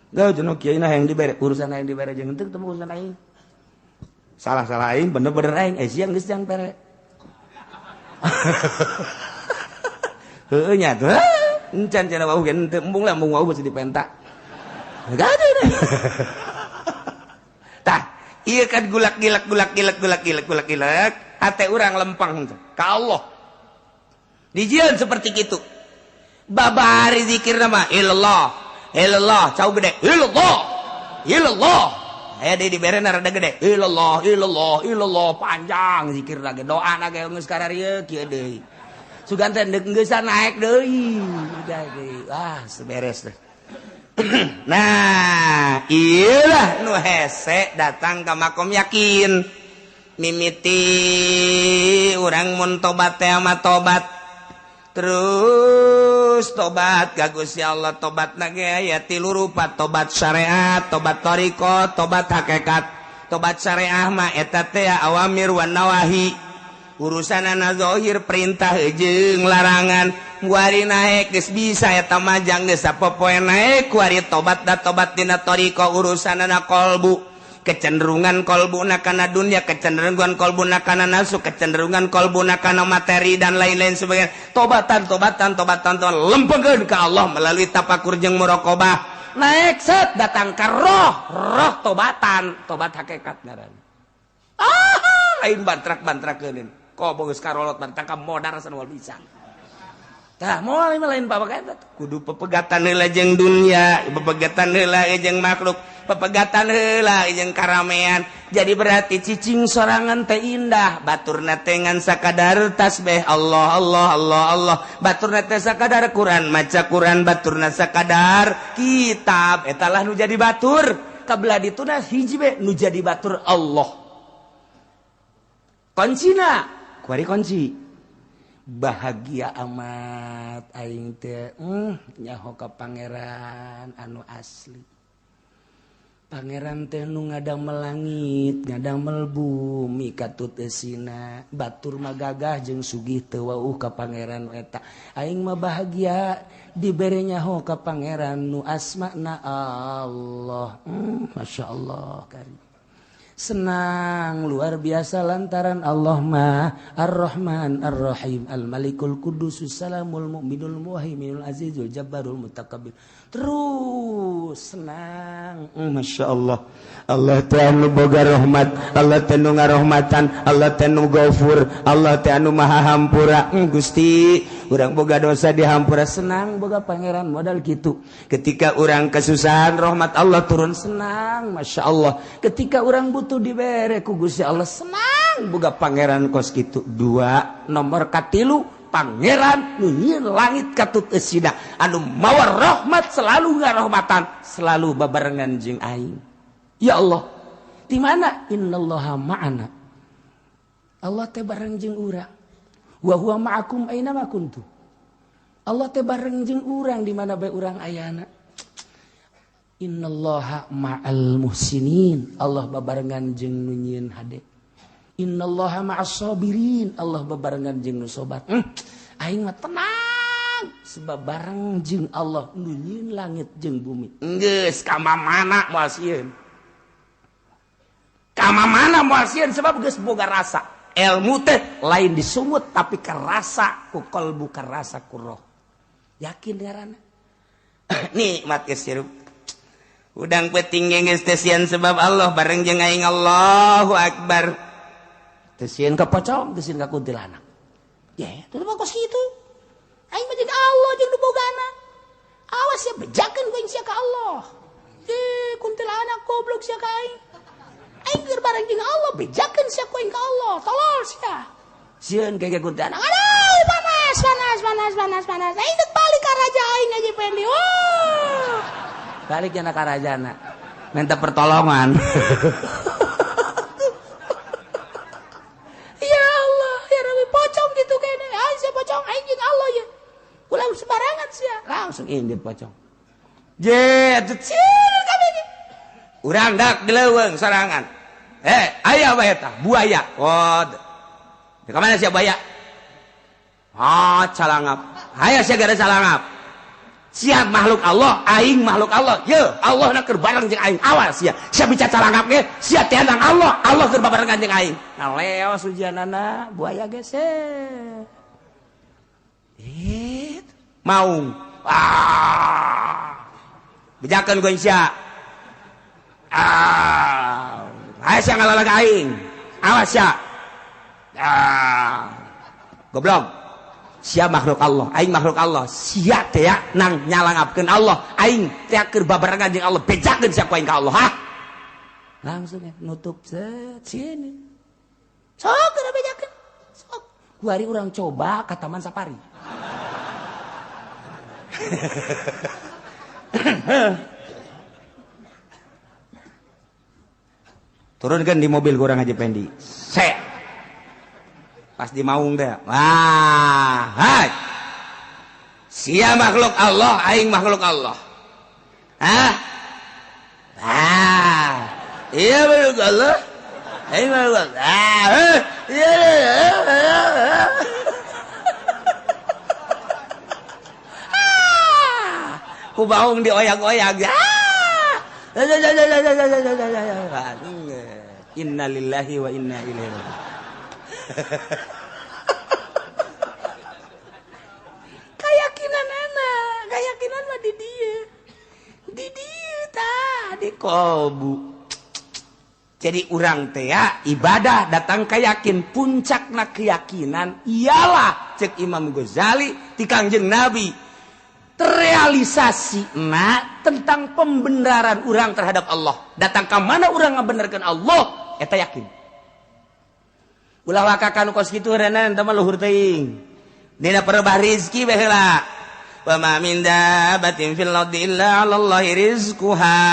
Gak jenuh kiai nah yang dibere urusan yang dibere jeung henteu ketemu urusan aing. Salah-salah aing bener-bener aing siang geus jang pere. Heueuh nya tuh. Encan cenah wau ge henteu embung lah embung wau beusi dipenta. Gak ada. Tah, ieu kan gulak gilak gulak gilak gulak gilak gulak gilak hate urang lempang ka Allah. Dijieun seperti kitu. Babari zikirna mah ilallah. Ilallah, cau gede. Ilallah. Ilallah. Aya deui dibere rada gede. Ilallah, ilallah, ilallah panjang zikir lagi. Doa na ge geus kararieu kieu deui. Sugan teh deuk geusan naik deui. Udah deui. Ah, seberes deh. Nah, iyalah nu hese datang ka makom yakin. Mimiti urang mun tobat teh mah tobat. Terus tobat ka Gusti Allah, tobatna ge aya tilu rupa, tobat syariat, tobat thariqah, tobat hakikat. Tobat syariah mah eta teh awamir wan nawahi. Urusanana zahir perintah jeung larangan. Kuari naek geus bisa eta majang geus sapopoe naek kuari tobat da tobat dina thariqah urusanana kolbu. Kecenderungan kolbuna kana dunia, kecenderungan kolbuna kana nafsu, kecenderungan kolbuna kana materi dan lain-lain sebagainya. Tobatan, tobatan, tobatan, tobatan, lempengkeun ka Allah melalui tapakur jeung muraqabah. Naik set datang ka roh, roh tobatan, tobat hakikat ngaran. Ah, lain bantrak-bantrakeun. Kok geus karolot bantrak ka modar asa moal bisa. Tah moal lain bapak kudu pepegatan heula jeung dunia, pepegatan heula jeung makhluk, pepegatan heula jeung karamean. Jadi berarti cicing sorangan teh indah, baturna teh ngan sakadar tasbih Allah Allah Allah Allah, baturna teh sakadar Quran, maca Quran, baturna sakadar kitab, eta lah nu jadi batur. Kabelah dituna hiji be nu jadi batur Allah. Kuncina, kuari kunci. Bahagia amat aing teh nyaho ka pangeran anu asli. Pangeran teh nu ngadamel langit, ngadamel bumi katut eusina, batur mah gagah jeung sugih teu wauh ka pangeran eta. Aing mah bahagia dibere nyaho ka pangeran nu asmana Allah. Masyaallah karim. Senang luar biasa lantaran Allah mah Ar-Rahman Ar-Rahim Al-Malikul Quddus Salamul Mu'minul Muhaiminul Azizul Jabbarul Mutakabbir. Terus senang. Masya Allah. Allah teh anu boga rahmat, Allah teh nu ngarahmatan, Allah teh nu gafur, Allah teh anu maha hampura. Gusti, urang boga dosa dihampura, senang boga pangeran modal kitu. Ketika urang kesusahan rahmat Allah turun, senang, Masya Allah. Ketika urang butuh dibere ku Gusti Allah, senang boga pangeran kos kitu. Dua, nomor katilu pangeran nu nyieun langit katut eusina anu mawa rahmat selalu ngarahmatan selalu babarengan jeung aing. Ya Allah, di mana innallaha ma'ana? Allah teh bareng jeung urang. Wa huwa ma'akum aina ma kuntum. Allah teh bareng jeung urang di mana bae urang ayana. Innallaha ma'al muhsinin. Allah babarengan jeung nu nyieun hade. Innallaha ma'as sabirin. Allah babarengan jeung nu sobat. Aing mah tenang sebab bareng jeung Allah nu nyieun langit jeung bumi. Geus ka mana moal sieun. Ka mana moal sieun sebab geus boga rasa. Ilmu teh lain disungut tapi kerasa ku kalbu, kerasa ku roh. Yakin ngaranna. Nikmat geus hirup. Udang peuting geus teu sieun sebab Allah bareng jeung aing. Allahu akbar. Teu sieun ka pocong, teu sieun ka kuntilanak. Ya, teu mah kos kitu. Aing mah jeung Allah jeung nu bogana. Awas ya bejakeun ku aing sia ka Allah. Kuntilanak goblok sia ka aing. Aing keur bareng jeung Allah, bejakeun sia ku aing ka Allah. Tolol sia. Sieun kayak kuntilanak. Aduh, panas, panas, panas, panas, panas. Aing teh balik ka raja aing aja Pendi. Wah. Balik kana ka rajana. Minta pertolongan. Ya Allah, ya Rabbi, pocong gitu kene. Aing sia pocong, aing jeung Allah ya. Ulah sembarangan sia. Langsung indit pocong. Je, cil kabeh. Urang dak di leuweung sorangan. Aya bae eta, buaya. Oh. Di mana sia buaya? Ah, calangap. Aya sia gara calangap. Sia makhluk Allah, aing makhluk Allah. Ye, Allah na keur bareng jeung aing. Awas sia. Sia bicara calangap ge, sia teh nang Allah, Allah keur babarengan jeung aing. Ngaleos ujianana buaya geser. Maung. Ah. Bejakeun ku sia. Ah. Ayo sia ngalalag aing. Awas sia. Ah. Goblok. Sia makhluk Allah, aing makhluk Allah. Sia teh nang nyalangapkeun Allah, aing teh keur babarengan jeung Allah, bejakeun sia ku aing ka Allah, hah? Langsung ya, nutup set sini. Sok keur bejakeun. Sok. Kuari urang coba ka Taman Safari. Turunkan di mobil kurang Haji Pendi. Set. Pas di maung deh. Wah, hai. Sia makhluk Allah, aing makhluk Allah. Hah? Ah. Iya makhluk Allah. Aing mah ku baung dioyag-oyag. Innalillahi wa inna ilaihi raji'un. Keyakinan anak, keyakinan mah di dieu. Di dieu tah, di kolbu. Jadi urang teh ya, ibadah datang keyakin, puncakna keyakinan ialah cek Imam Ghazali ti Kangjeng Nabi. Terrealisasi na tentang pembenaran urang terhadap Allah. Datang ke mana urang ngabenerkeun Allah, eta yakin. Ulah waka kanu kos kitu renan eta mah luhur teuing. Dina perebah rizki bae heula. Wa ma min dabbatin fil ardi illa 'alallahi rizquha.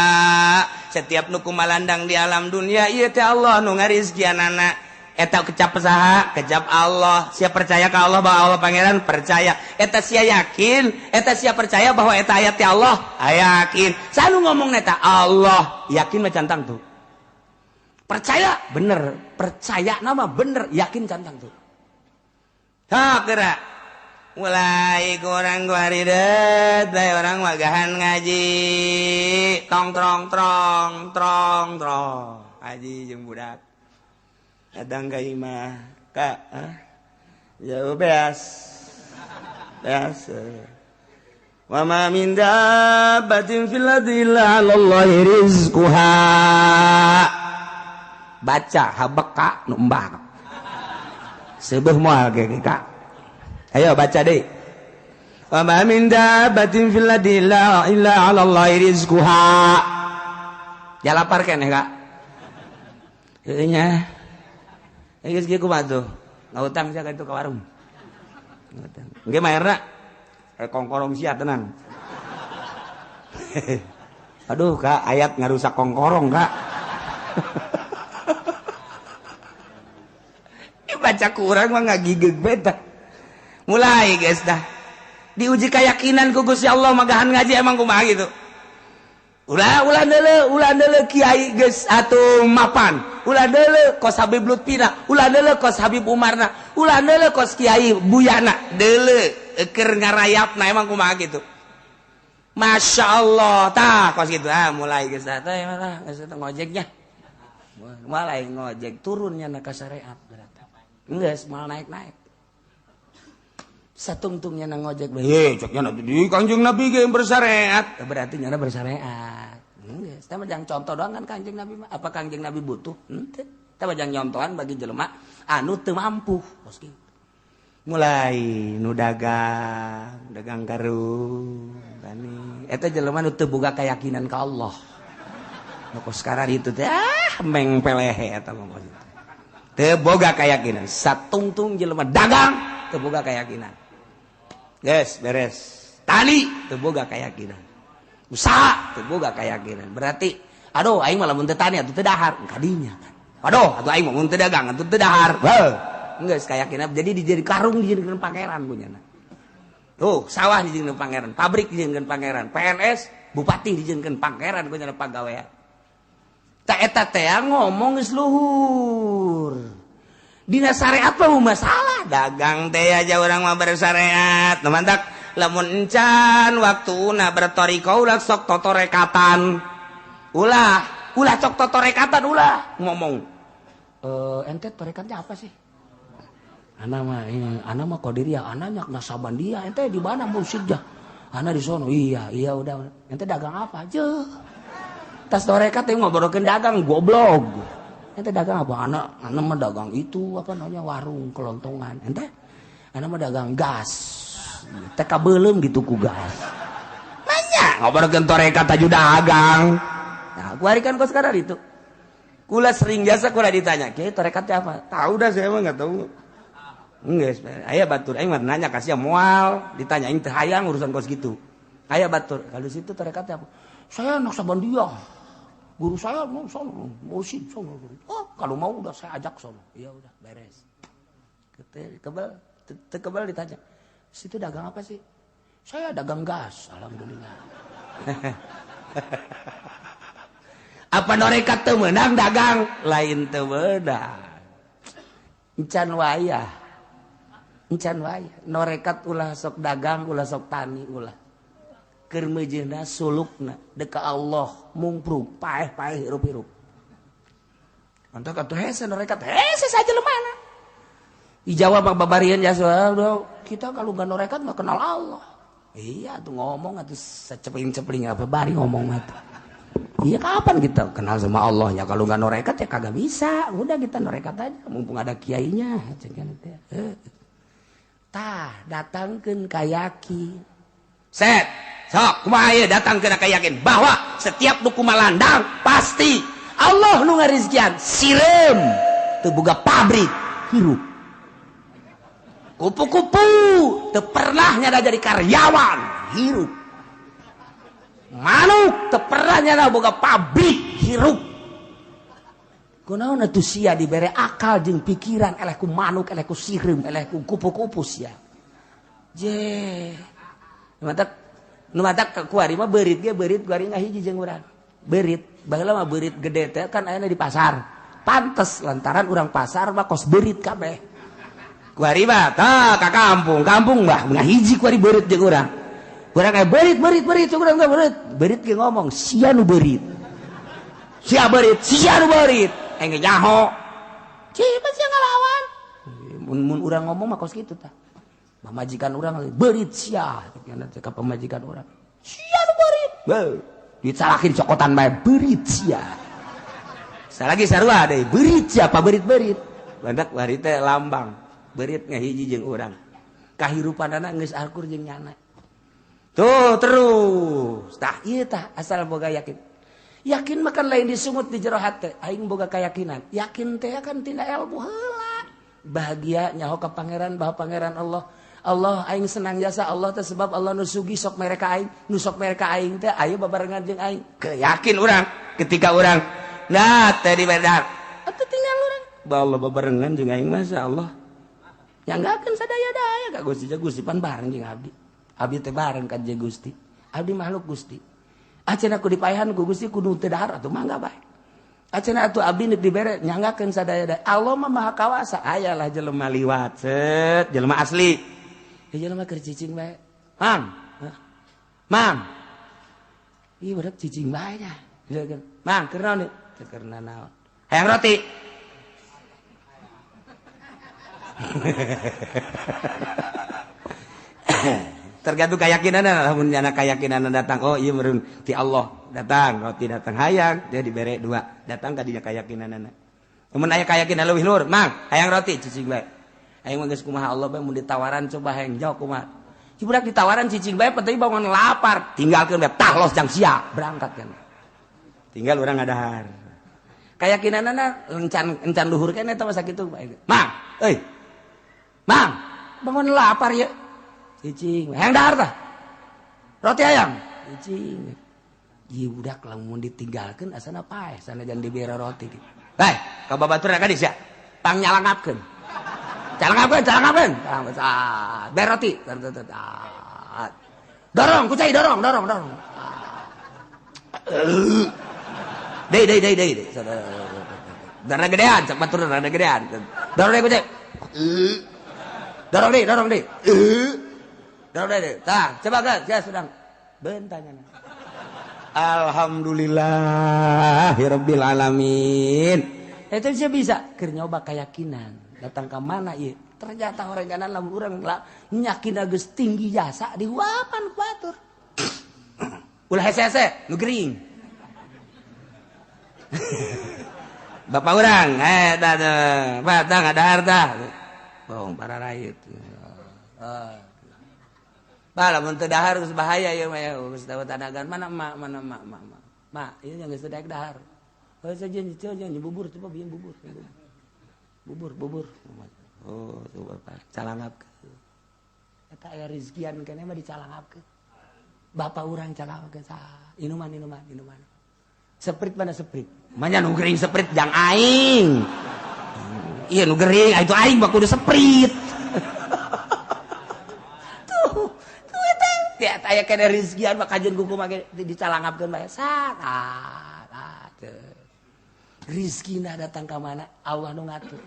Setiap nu kumalandang di alam dunia ieu teh Allah nu ngarizkianana. Eta kecap saha? Kecap Allah. Sia percaya ka Allah bahwa Allah pangeran? Percaya. Eta sia yakin, eta sia percaya bahwa eta ayat ti Allah? Yakin. Sanu ngomong eta Allah, yakin mah cantang tuh. Percaya bener, percaya nama bener, yakin cantang tuh. Ha geura. Mulai kurang guaridet, bae orang wagahan ngaji. Tong trong trong trong trong. Ngaji jeung budak. Kadang ka imah kak, ya beas beas. Wa ma min dabbatin fil ardi illa 'alallahi rizquha. Baca habeka nu embah seubeuh moal ge kak. Ayo baca deui. Wa ma min dabbatin fil ardi illa 'alallahi rizquha. Ya lapar keneh kak. Heueuh nya. Geus kieu kumaha tuh? Ngahutang sia ka itu ka warung. Ngahutang. Engke mayarna kongkorong sia tenang. Aduh kak, ayat ngarusak kongkorong kak. Baca kurang mah ngagigeg beta. Mulai guys dah. Diuji keyakinan ku Gusti Allah magahan ngaji emang kumaha gitu. Ulah ulah deuleu kiai geus atuh mapan. Ulah deuleu kos Habib Lutfina, ulah deuleu kos Habib Umarna, ulah deuleu kos Kiai Buyana, deuleu keur ngarayapna emang kumaha gitu. Masya Allah, tah kos gitu. Ah mulai geus teh mah geus ngojeknya. Mulai ngojek turunnya na ka syariat berarti. Geus moal naik-naik. Satungtungnya na ngojek, heh ceknya di Kangjeng Nabi ge bersyariat, berarti nyana bersyariat. Geus, teh mah jang contoh doang kan Kangjeng Nabi mah. Apa Kangjeng Nabi butuh? Henteu. Teh mah jang nyontohan bagi jelema anu teu mampu. Kos kitu. Mulai nu dagang, dagang karung, tani. Eta jelema nu teu boga keyakinan ka Allah. Nu kos sekarang itu teh ah meng pelehe eta mah kos kitu. Teu boga keyakinan, satungtung jelema dagang teu boga keyakinan. Yes, beres. Tali teu boga keyakinan. Usaha teu boga keyakinan. Berarti aduh aing mah lamun teu tani atuh teu dahar kadinya kan. Aduh atuh aing mah mun teu dagang atuh teu dahar. Heuh. Geus keyakinan jadi dijadi karung dijadikeun pangeran punyana. Tuh, sawah dijadikeun pangeran, pabrik dijadikeun pangeran, PNS, bupati dijadikeun pangeran punyana pagawean. Ta eta teh ngomong geus luhur. Dina syariat mah masalah dagang teh aja orang mah bersyariat. Nu mantak lamun encan waktuna bertoriko ulah sok totorekatan. Ulah, ulah sok totorekatan ulah ngomong. Ente torekatnya apa sih? Ana mah ana mah qadiriyah, ana nyak nasaban dia. Ente di mana mursyidnya? Ana di sono. Iya, iya udah. Ente dagang apa? Jeuh. Tas torekat teh ngobrolkeun dagang goblok. Ente dagang apa? Anak mah dagang itu apa namanya warung kelontongan. Ente anak mah dagang gas. TK belum gitu ku gas. Nanya ngobrolkeun torekat aju dagang. Nah, kuari kan kok sekarang itu. Kula sering jasa kula ditanya, "Kiai torekatnya apa?" Tahu dah saya mah enggak tahu. Geus, aya batur aing mah nanya kasih moal, ditanya aing teu hayang urusan kos gitu. Aya batur, kalau situ torekatnya apa? Saya Naqsyabandiyah. Guru saya mau sono, mursyid sono. Oh, kalau mau udah saya ajak sono. Iya udah beres. Kebal, kebal ditanya. Situ dagang apa sih? Saya dagang gas, alhamdulillah. Apa norekat teu meunang dagang? Lain teu meunang. Encan wayah. Encan wayah. Norekat ulah sok dagang, ulah sok tani ulah. Keur meujeuna sulukna deka Allah mungprung paeh-paeh hirup-hirup. Mantap atuh hese norekat hese saja lemana. Di Jawa mah babarian jasa kita kalau nggak norekat nggak kenal Allah. Iya tuh ngomong atuh secepling-cepling apa bari ngomong atuh. Iya kapan kita kenal sama Allah ya kalau nggak norekat ya kagak bisa. Udah kita norekat aja mumpung ada kiainya. Tah datangkeun ka yakin. Set sok kumaha ieu datangkeun ka yakin bahwa setiap nu kumalandang pasti Allah nu ngarizkian sireum teu boga pabrik hirup. Kupu-kupu teu pernah nyada jadi karyawan hirup. Manuk teu pernah nyada boga pabrik hirup. Kunaon atuh sia dibere akal jeung pikiran eleh ku manuk, eleh ku sireum, eleh ku kupu-kupu sia. Je. Nu matak kuari mah beurit ge beurit kuari ngahiji jeung urang. Beurit, baheula mah beurit gede teh kan ayana di pasar. Pantes lantaran urang pasar mah kos beurit kabeh. Kuari mah tah ka kampung, kampung mah ngahiji kuari beurit jeung urang. Urang aya beurit beurit beurit urang teh beurit. Beurit ge ngomong sia nu beurit. Sia beurit, sia nu beurit. Engge nyaho. Cipa sia ngalawan. Mun urang ngomong mah kos kitu tah. Pamajikan urang beurit sia, ka pamajikan urang. Sia nu beurit. Beuh, dicalakin cokotan bae beurit sia. Salagi sarua deui, beurit sia pa beurit-beurit. Bandak bari teh lambang. Beurit ngahiji jeung urang. Kahirupanana geus akur jeung nyana. Tuh terus. Tah ieu tah asal boga yakin. Yakin mah kan lain disungut di jero hate. Aing boga keyakinan. Yakin teh kan tina ilmu heula. Bahagia nyaho ka pangeran bahwa pangeran Allah. Allah aing senang jasa Allah teh sebab Allah nu sugi sok mere ka aing, nu sok mere ka aing teh ayo babarengan jeung aing. Keyakin urang ketika urang nah teh dibedar. Atuh tinggal urang. Bah Allah babarengan jeung aing masyaallah. Ya enggak akan sadaya-daya ka Gusti, Gusti pan bareng jeung abdi. Abdi teh bareng ka jeung Gusti. Abdi makhluk Gusti. Acenah ku dipaehan ku Gusti kudu teu dahar atuh mangga bae. Acenah atuh abdi neuk dibere nyanggakeun sadaya-daya. Allah mah maha kawasa. Ayalah jelema liwat set, jelema asli. Ya jelema keur cicing bae. Mang. Mang. Ih budak cicing bae nya. Mang keur naon ieu? Keur naon? Hayang roti. Tergantung keyakinan lamun nyana keyakinan datang oh iya meureun ti Allah datang roti datang hayang dia dibere dua datang ka dinya keyakinanana mun aya keyakinan leuwih luhur mang hayang roti cicing bae aing mah geus kumaha Allah bae mun ditawaran coba hayang jauh kumaha si budak ditawaran cicing bae penting bangun lapar tinggalkeun bae tah los jang sia berangkat kan tinggal urang ngadahar keyakinanana encan encan luhur keneh eta mah sakitu bae mang euy mang bangun lapar ya cicing hayang dahar tah roti ayam cicing ieu budak lamun ditinggalkeun asana paeh sana jangan dibere roti bae ka babatur ka dieu sia pang nyalangapkeun calangapkeun calangapkeun bere roti dorong kucai dorong dorong dorong deui deui deui deui darah gedean cak batur rada gedean dorong deui kucai dorong deui dorong deui dorong deui tah coba geus ya sedang bentangna alhamdulillahirabbil alamin eta sih bisa keur nyoba keyakinan datang ka mana ieu ternyata oranganan lamun urang nyakin geus tinggi jasa dihuapan ku batur ulah hese-hese nu gering bapak urang tah tah ngadahar tah bohong para rakyat. Bah lamun teu dahar geus bahaya ieu mah ya geus dapat tanagan mana emak mana emak emak mak ieu yang geus teu daek dahar. Heuh sajen sajen bubur coba bieu bubur. Bubur bubur. Oh coba calangapkeun. Eta aya rizkian keneh mah dicalangapkeun. Bapak urang calangapkeun sah. Inuman inuman inuman. Seprit mana seprit? Manya nu gering seprit jang aing. Iya nu gering, itu aing mah kudu seprit. Tuh, tuh eta Tiap aya kene rizkian mah kajeun kuku mah dicalangapkeun bae. Sat. Rizkina datang ka mana Allah nu ngatur.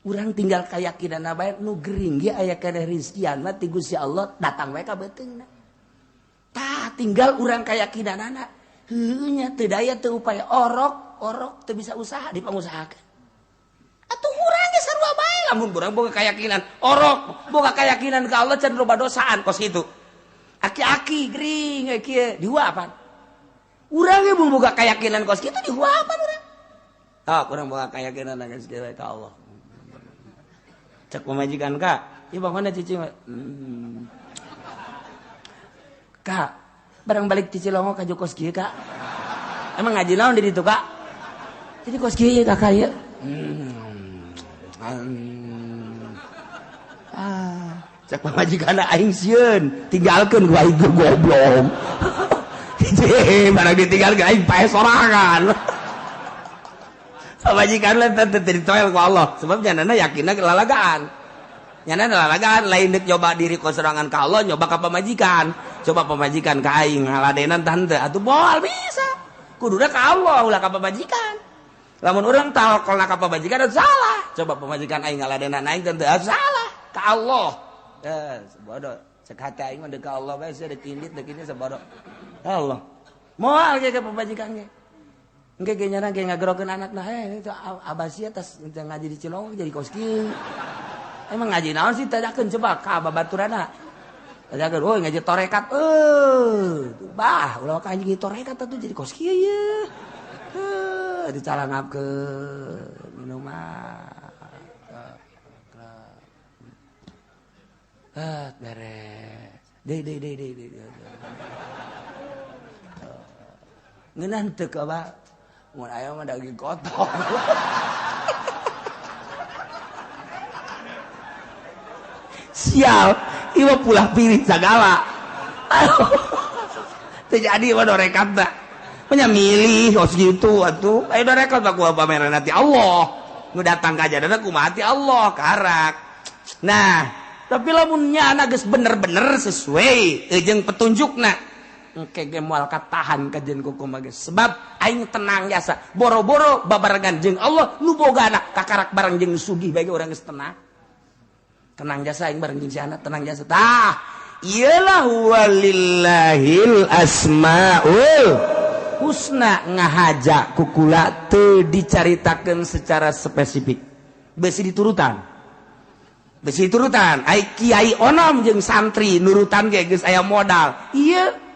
Urang tinggal kayakinan bae nu gering ge aya keneh rizkian mah ti Gusti Allah datang wae ka beuteungna. Tah tinggal urang kayakinanana. Heueuh nya teu daya teu upaya orok orok teu bisa usaha dipangusahakeun. Atuh urang ge sarua bae lamun urang boga keyakinan orok boga keyakinan ka Allah can loba dosaan kos kitu. Aki-aki gering kieu dihuapan. Urang ge mun boga keyakinan kos kitu dihuapan urang. Ah, kurang boga keyakinan geus kieu ka Allah. Cek pamajikan Kak, ieu bang mana cici? Kak, barang balik cici longo ka kos kieu Kak. Emang ngaji naon di ditu Kak? Jadi kos kieu Kakak ieu. Cek pamajikan aing sieun, tinggalkeun ku aing goblok. Hiji barang ditinggalkeun aing pae sorangan. Pamajikan lah teu ditoel ku Allah sebab nyanana yakinna lalagaan. Nyanana lalagaan lain deuk nyoba diri ku sorangan ka Allah nyoba ka pamajikan. Coba pamajikan ka aing ngaladenan tante atuh moal bisa. Kuduna ka Allah ulah ka pamajikan. Lamun urang tawakkalna ka pamajikan salah. Coba pamajikan aing ngaladenan aing tante salah ka Allah. Sebodoh cek hati aing mah deuk ka Allah bae sia deuk indit deuk ini sebodoh. Allah. Moal ge ka pamajikan ge. Engke ge nyana ge ngagerokeun anakna, heh itu abah sia tas ngaji di Cilongok jadi kos kieu. Emang ngaji naon sih tadakeun coba ka babaturana. Tadakeun euy ngaji torekat bah ulah ka ngaji torekat atuh jadi kos kieu ye. Heuh dicalangapkeun minuman. Beres. Deui deui deui deui. Ngeunah teu ka abah. Mun aya mah daging kotor. Sial, ieu mah pulah pilih sagala. Teu jadi mah dorekat da. Nya milih kos kitu atuh. Aya dorekat mah kumaha pameran ti Allah. Nu datang ka jadana kumaha ti Allah karak. Nah, tapi lamun nyana geus bener-bener sesuai jeung petunjukna. Engke ge moal katahan kajen kuku mah geus. Sebab aing tenang jasa. Boro-boro babarengan jeung Allah nu boga anak kakarak bareng jeung sugih bae urang geus tenang. Tenang jasa aing bareng jeung si anak tenang jasa. Tah, iyalah walillahil asmaul husna ngahaja kukula teu dicaritakeun secara spesifik. Besi diturutan. Besi diturutan. Ai kiai onom jeung santri nurutan ge geus aya modal. Ieu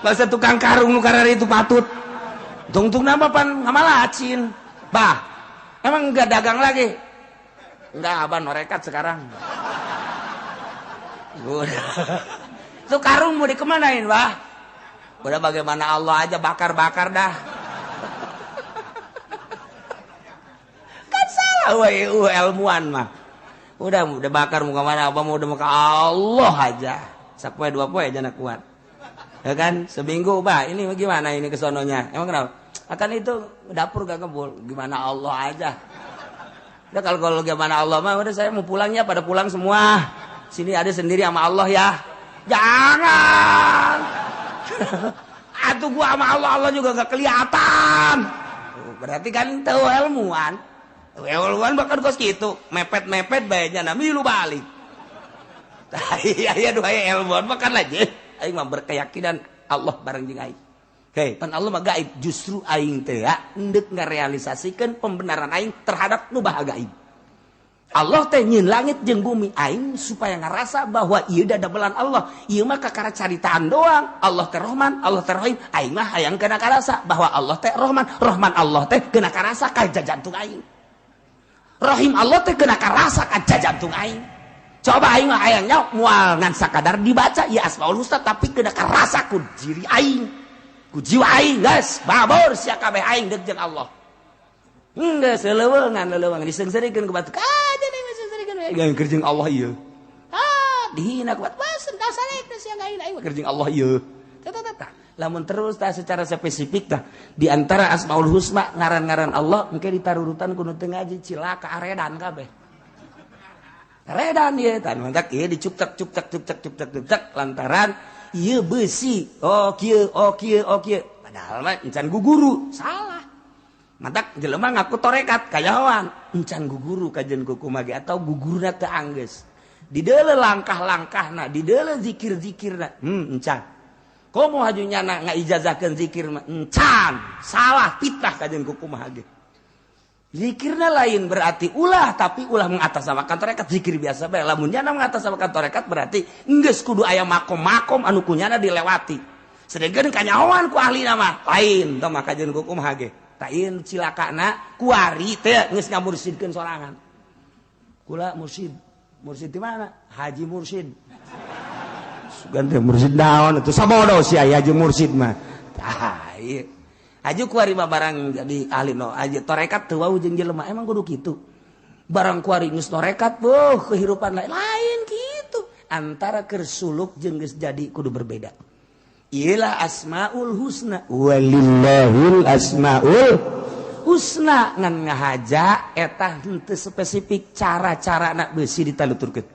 masa tukang karung nu karari itu patut tungtung nama pan ngamalacin bah emang enggak dagang lagi enggak abah norekat sekarang. Itu karung mau dikemanain bah udah bagaimana Allah aja bakar-bakar dah kan salah weh ilmuan mah udah bakar mau kemana abah mau udah mau ke Allah aja sapoe dua poe aja nak kuat. Ya kan seminggu bah ini gimana ini kesononya emang kenapa akan itu dapur gak kebul gimana Allah aja udah kalau gimana Allah mah udah saya mau pulangnya pada pulang semua sini ada sendiri sama Allah ya jangan atuh gua sama Allah Allah juga gak kelihatan berarti kan tahu ilmuwan ilmuwan bahkan kos gitu mepet-mepet bae nya milu balik. Iya dua ilmuwan mah kan aja aing mah berkeyakinan Allah bareng jeung aing. Hei, pan Allah mah gaib, justru aing teh endek ngarealisasikeun pembenaran aing terhadap nu baha gaib. Allah teh nyieun langit jeung bumi aing supaya ngarasa bahwa ieu dadamelan Allah. Ieu mah kakara caritaan doang. Allah teh Rahman, Allah teh Rahim. Aing mah hayang kana karasa bahwa Allah teh Rahman, Rahman Allah teh kena karasa ka jajantung aing. Rahim Allah teh kena karasa ka jajantung aing. Coba aing mah hayangnya moal ngan sakadar dibaca ya asmaul husna tapi kena karasa ku diri aing ku jiwa aing geus babor sia kabeh aing deuk jeung Allah. Geus leuweungan leuweungan diseungseurikeun ku batu ka deui diseungseurikeun we gaeng keur jeung Allah ieu. Ah dihina ku batu wah dasarek sia ngain aing mah keur jeung Allah ieu. Tah tah tah. Lamun terus tah secara spesifik tah di antara asmaul husna ngaran-ngaran Allah engke ditarurutan ku nu teu ngaji cilaka aredan kabeh. Redan ieu tan mantak ieu dicuktak cuktak cuktak cuktak cuktak lantaran Ieu besi, oh kieu, oh kieu, oh kieu. Padahal mah encan guguru, salah. Matak jelema ngaku torekat kayawan, encan guguru kajen kukumaha ge atau guguruna teu anggeus. Dideuleu langkah-langkahna, dideuleu zikir-zikirna, encan. Komo haju nyana ngaijazahkeun zikir mah encan, salah fitnah kajen kukumaha ge. Zikirna lain berarti ulah, tapi ulah mengatasnamakan torekat, zikir biasa bae. Lamun nyana mengatasnamakan torekat berarti geus kudu aya makom-makom anu kunyana dilewati. Sedengkeun kanyahoan ku ahli mah lain tah mah kajen kukumaha ge. Tah ieu cilakana kuari teh geus ngamursidkeun sorangan. Kula mursid. Mursid di mana? Haji Mursid. Sugan teh mursid naon atuh, sabodo sia haji mursid mah. Tah ieu. Aju kuari mah barang jadi ahli no aja torekat teu wau jeung jelema emang kudu kitu. Barang kuari geus torekat beuh kehidupan lain lain kitu. Antara keur suluk jeung geus jadi kudu berbeda. Iyalah asmaul husna, walillahil asmaul husna, ngan ngahaja eta henteu spesifik cara-cara nak beusi ditaluturkeun.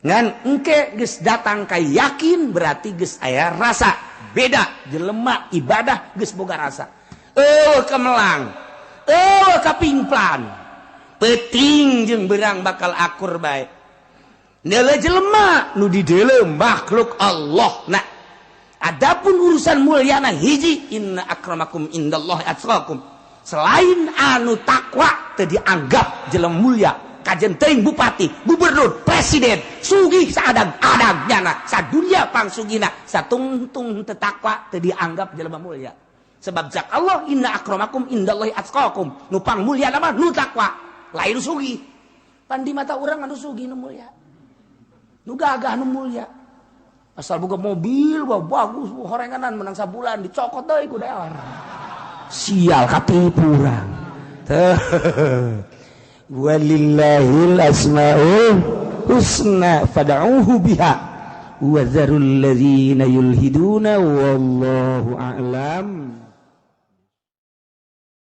Ngan engke geus datang ka yakin berarti geus aya rasa. Beda jelema ibadah geus boga rasa. Eueuh kemelang, eueuh kapimplan, peuting jeung beurang bakal akur bae. Neuleuh jelema nu dideuleu makhluk Allah. Nah, adapun urusan mulyana hiji, inna akramakum indallahi atqakum. Selain anu takwa teu dianggap jelema mulia. Kajen teuing bupati, gubernur, presiden, sugih saadang-adang nyana, sadunia pangsugina, satungtung teu takwa teu dianggap jelema mulia. Sebab jak Allah inna akramakum indallahi atqakum. Nu pang mulia mah nu takwa, lain sugih. Pan di mata urang anu sugih nu mulia. Nu gagah nu mulia. Asal boga mobil, wah bagus, horenganan menang sabulan dicokot deui ku daerah. Sial katipu urang. Walillahil asmaul husna fad'uhu biha wa dzarul ladzina yulhiduna wallahu a'lam.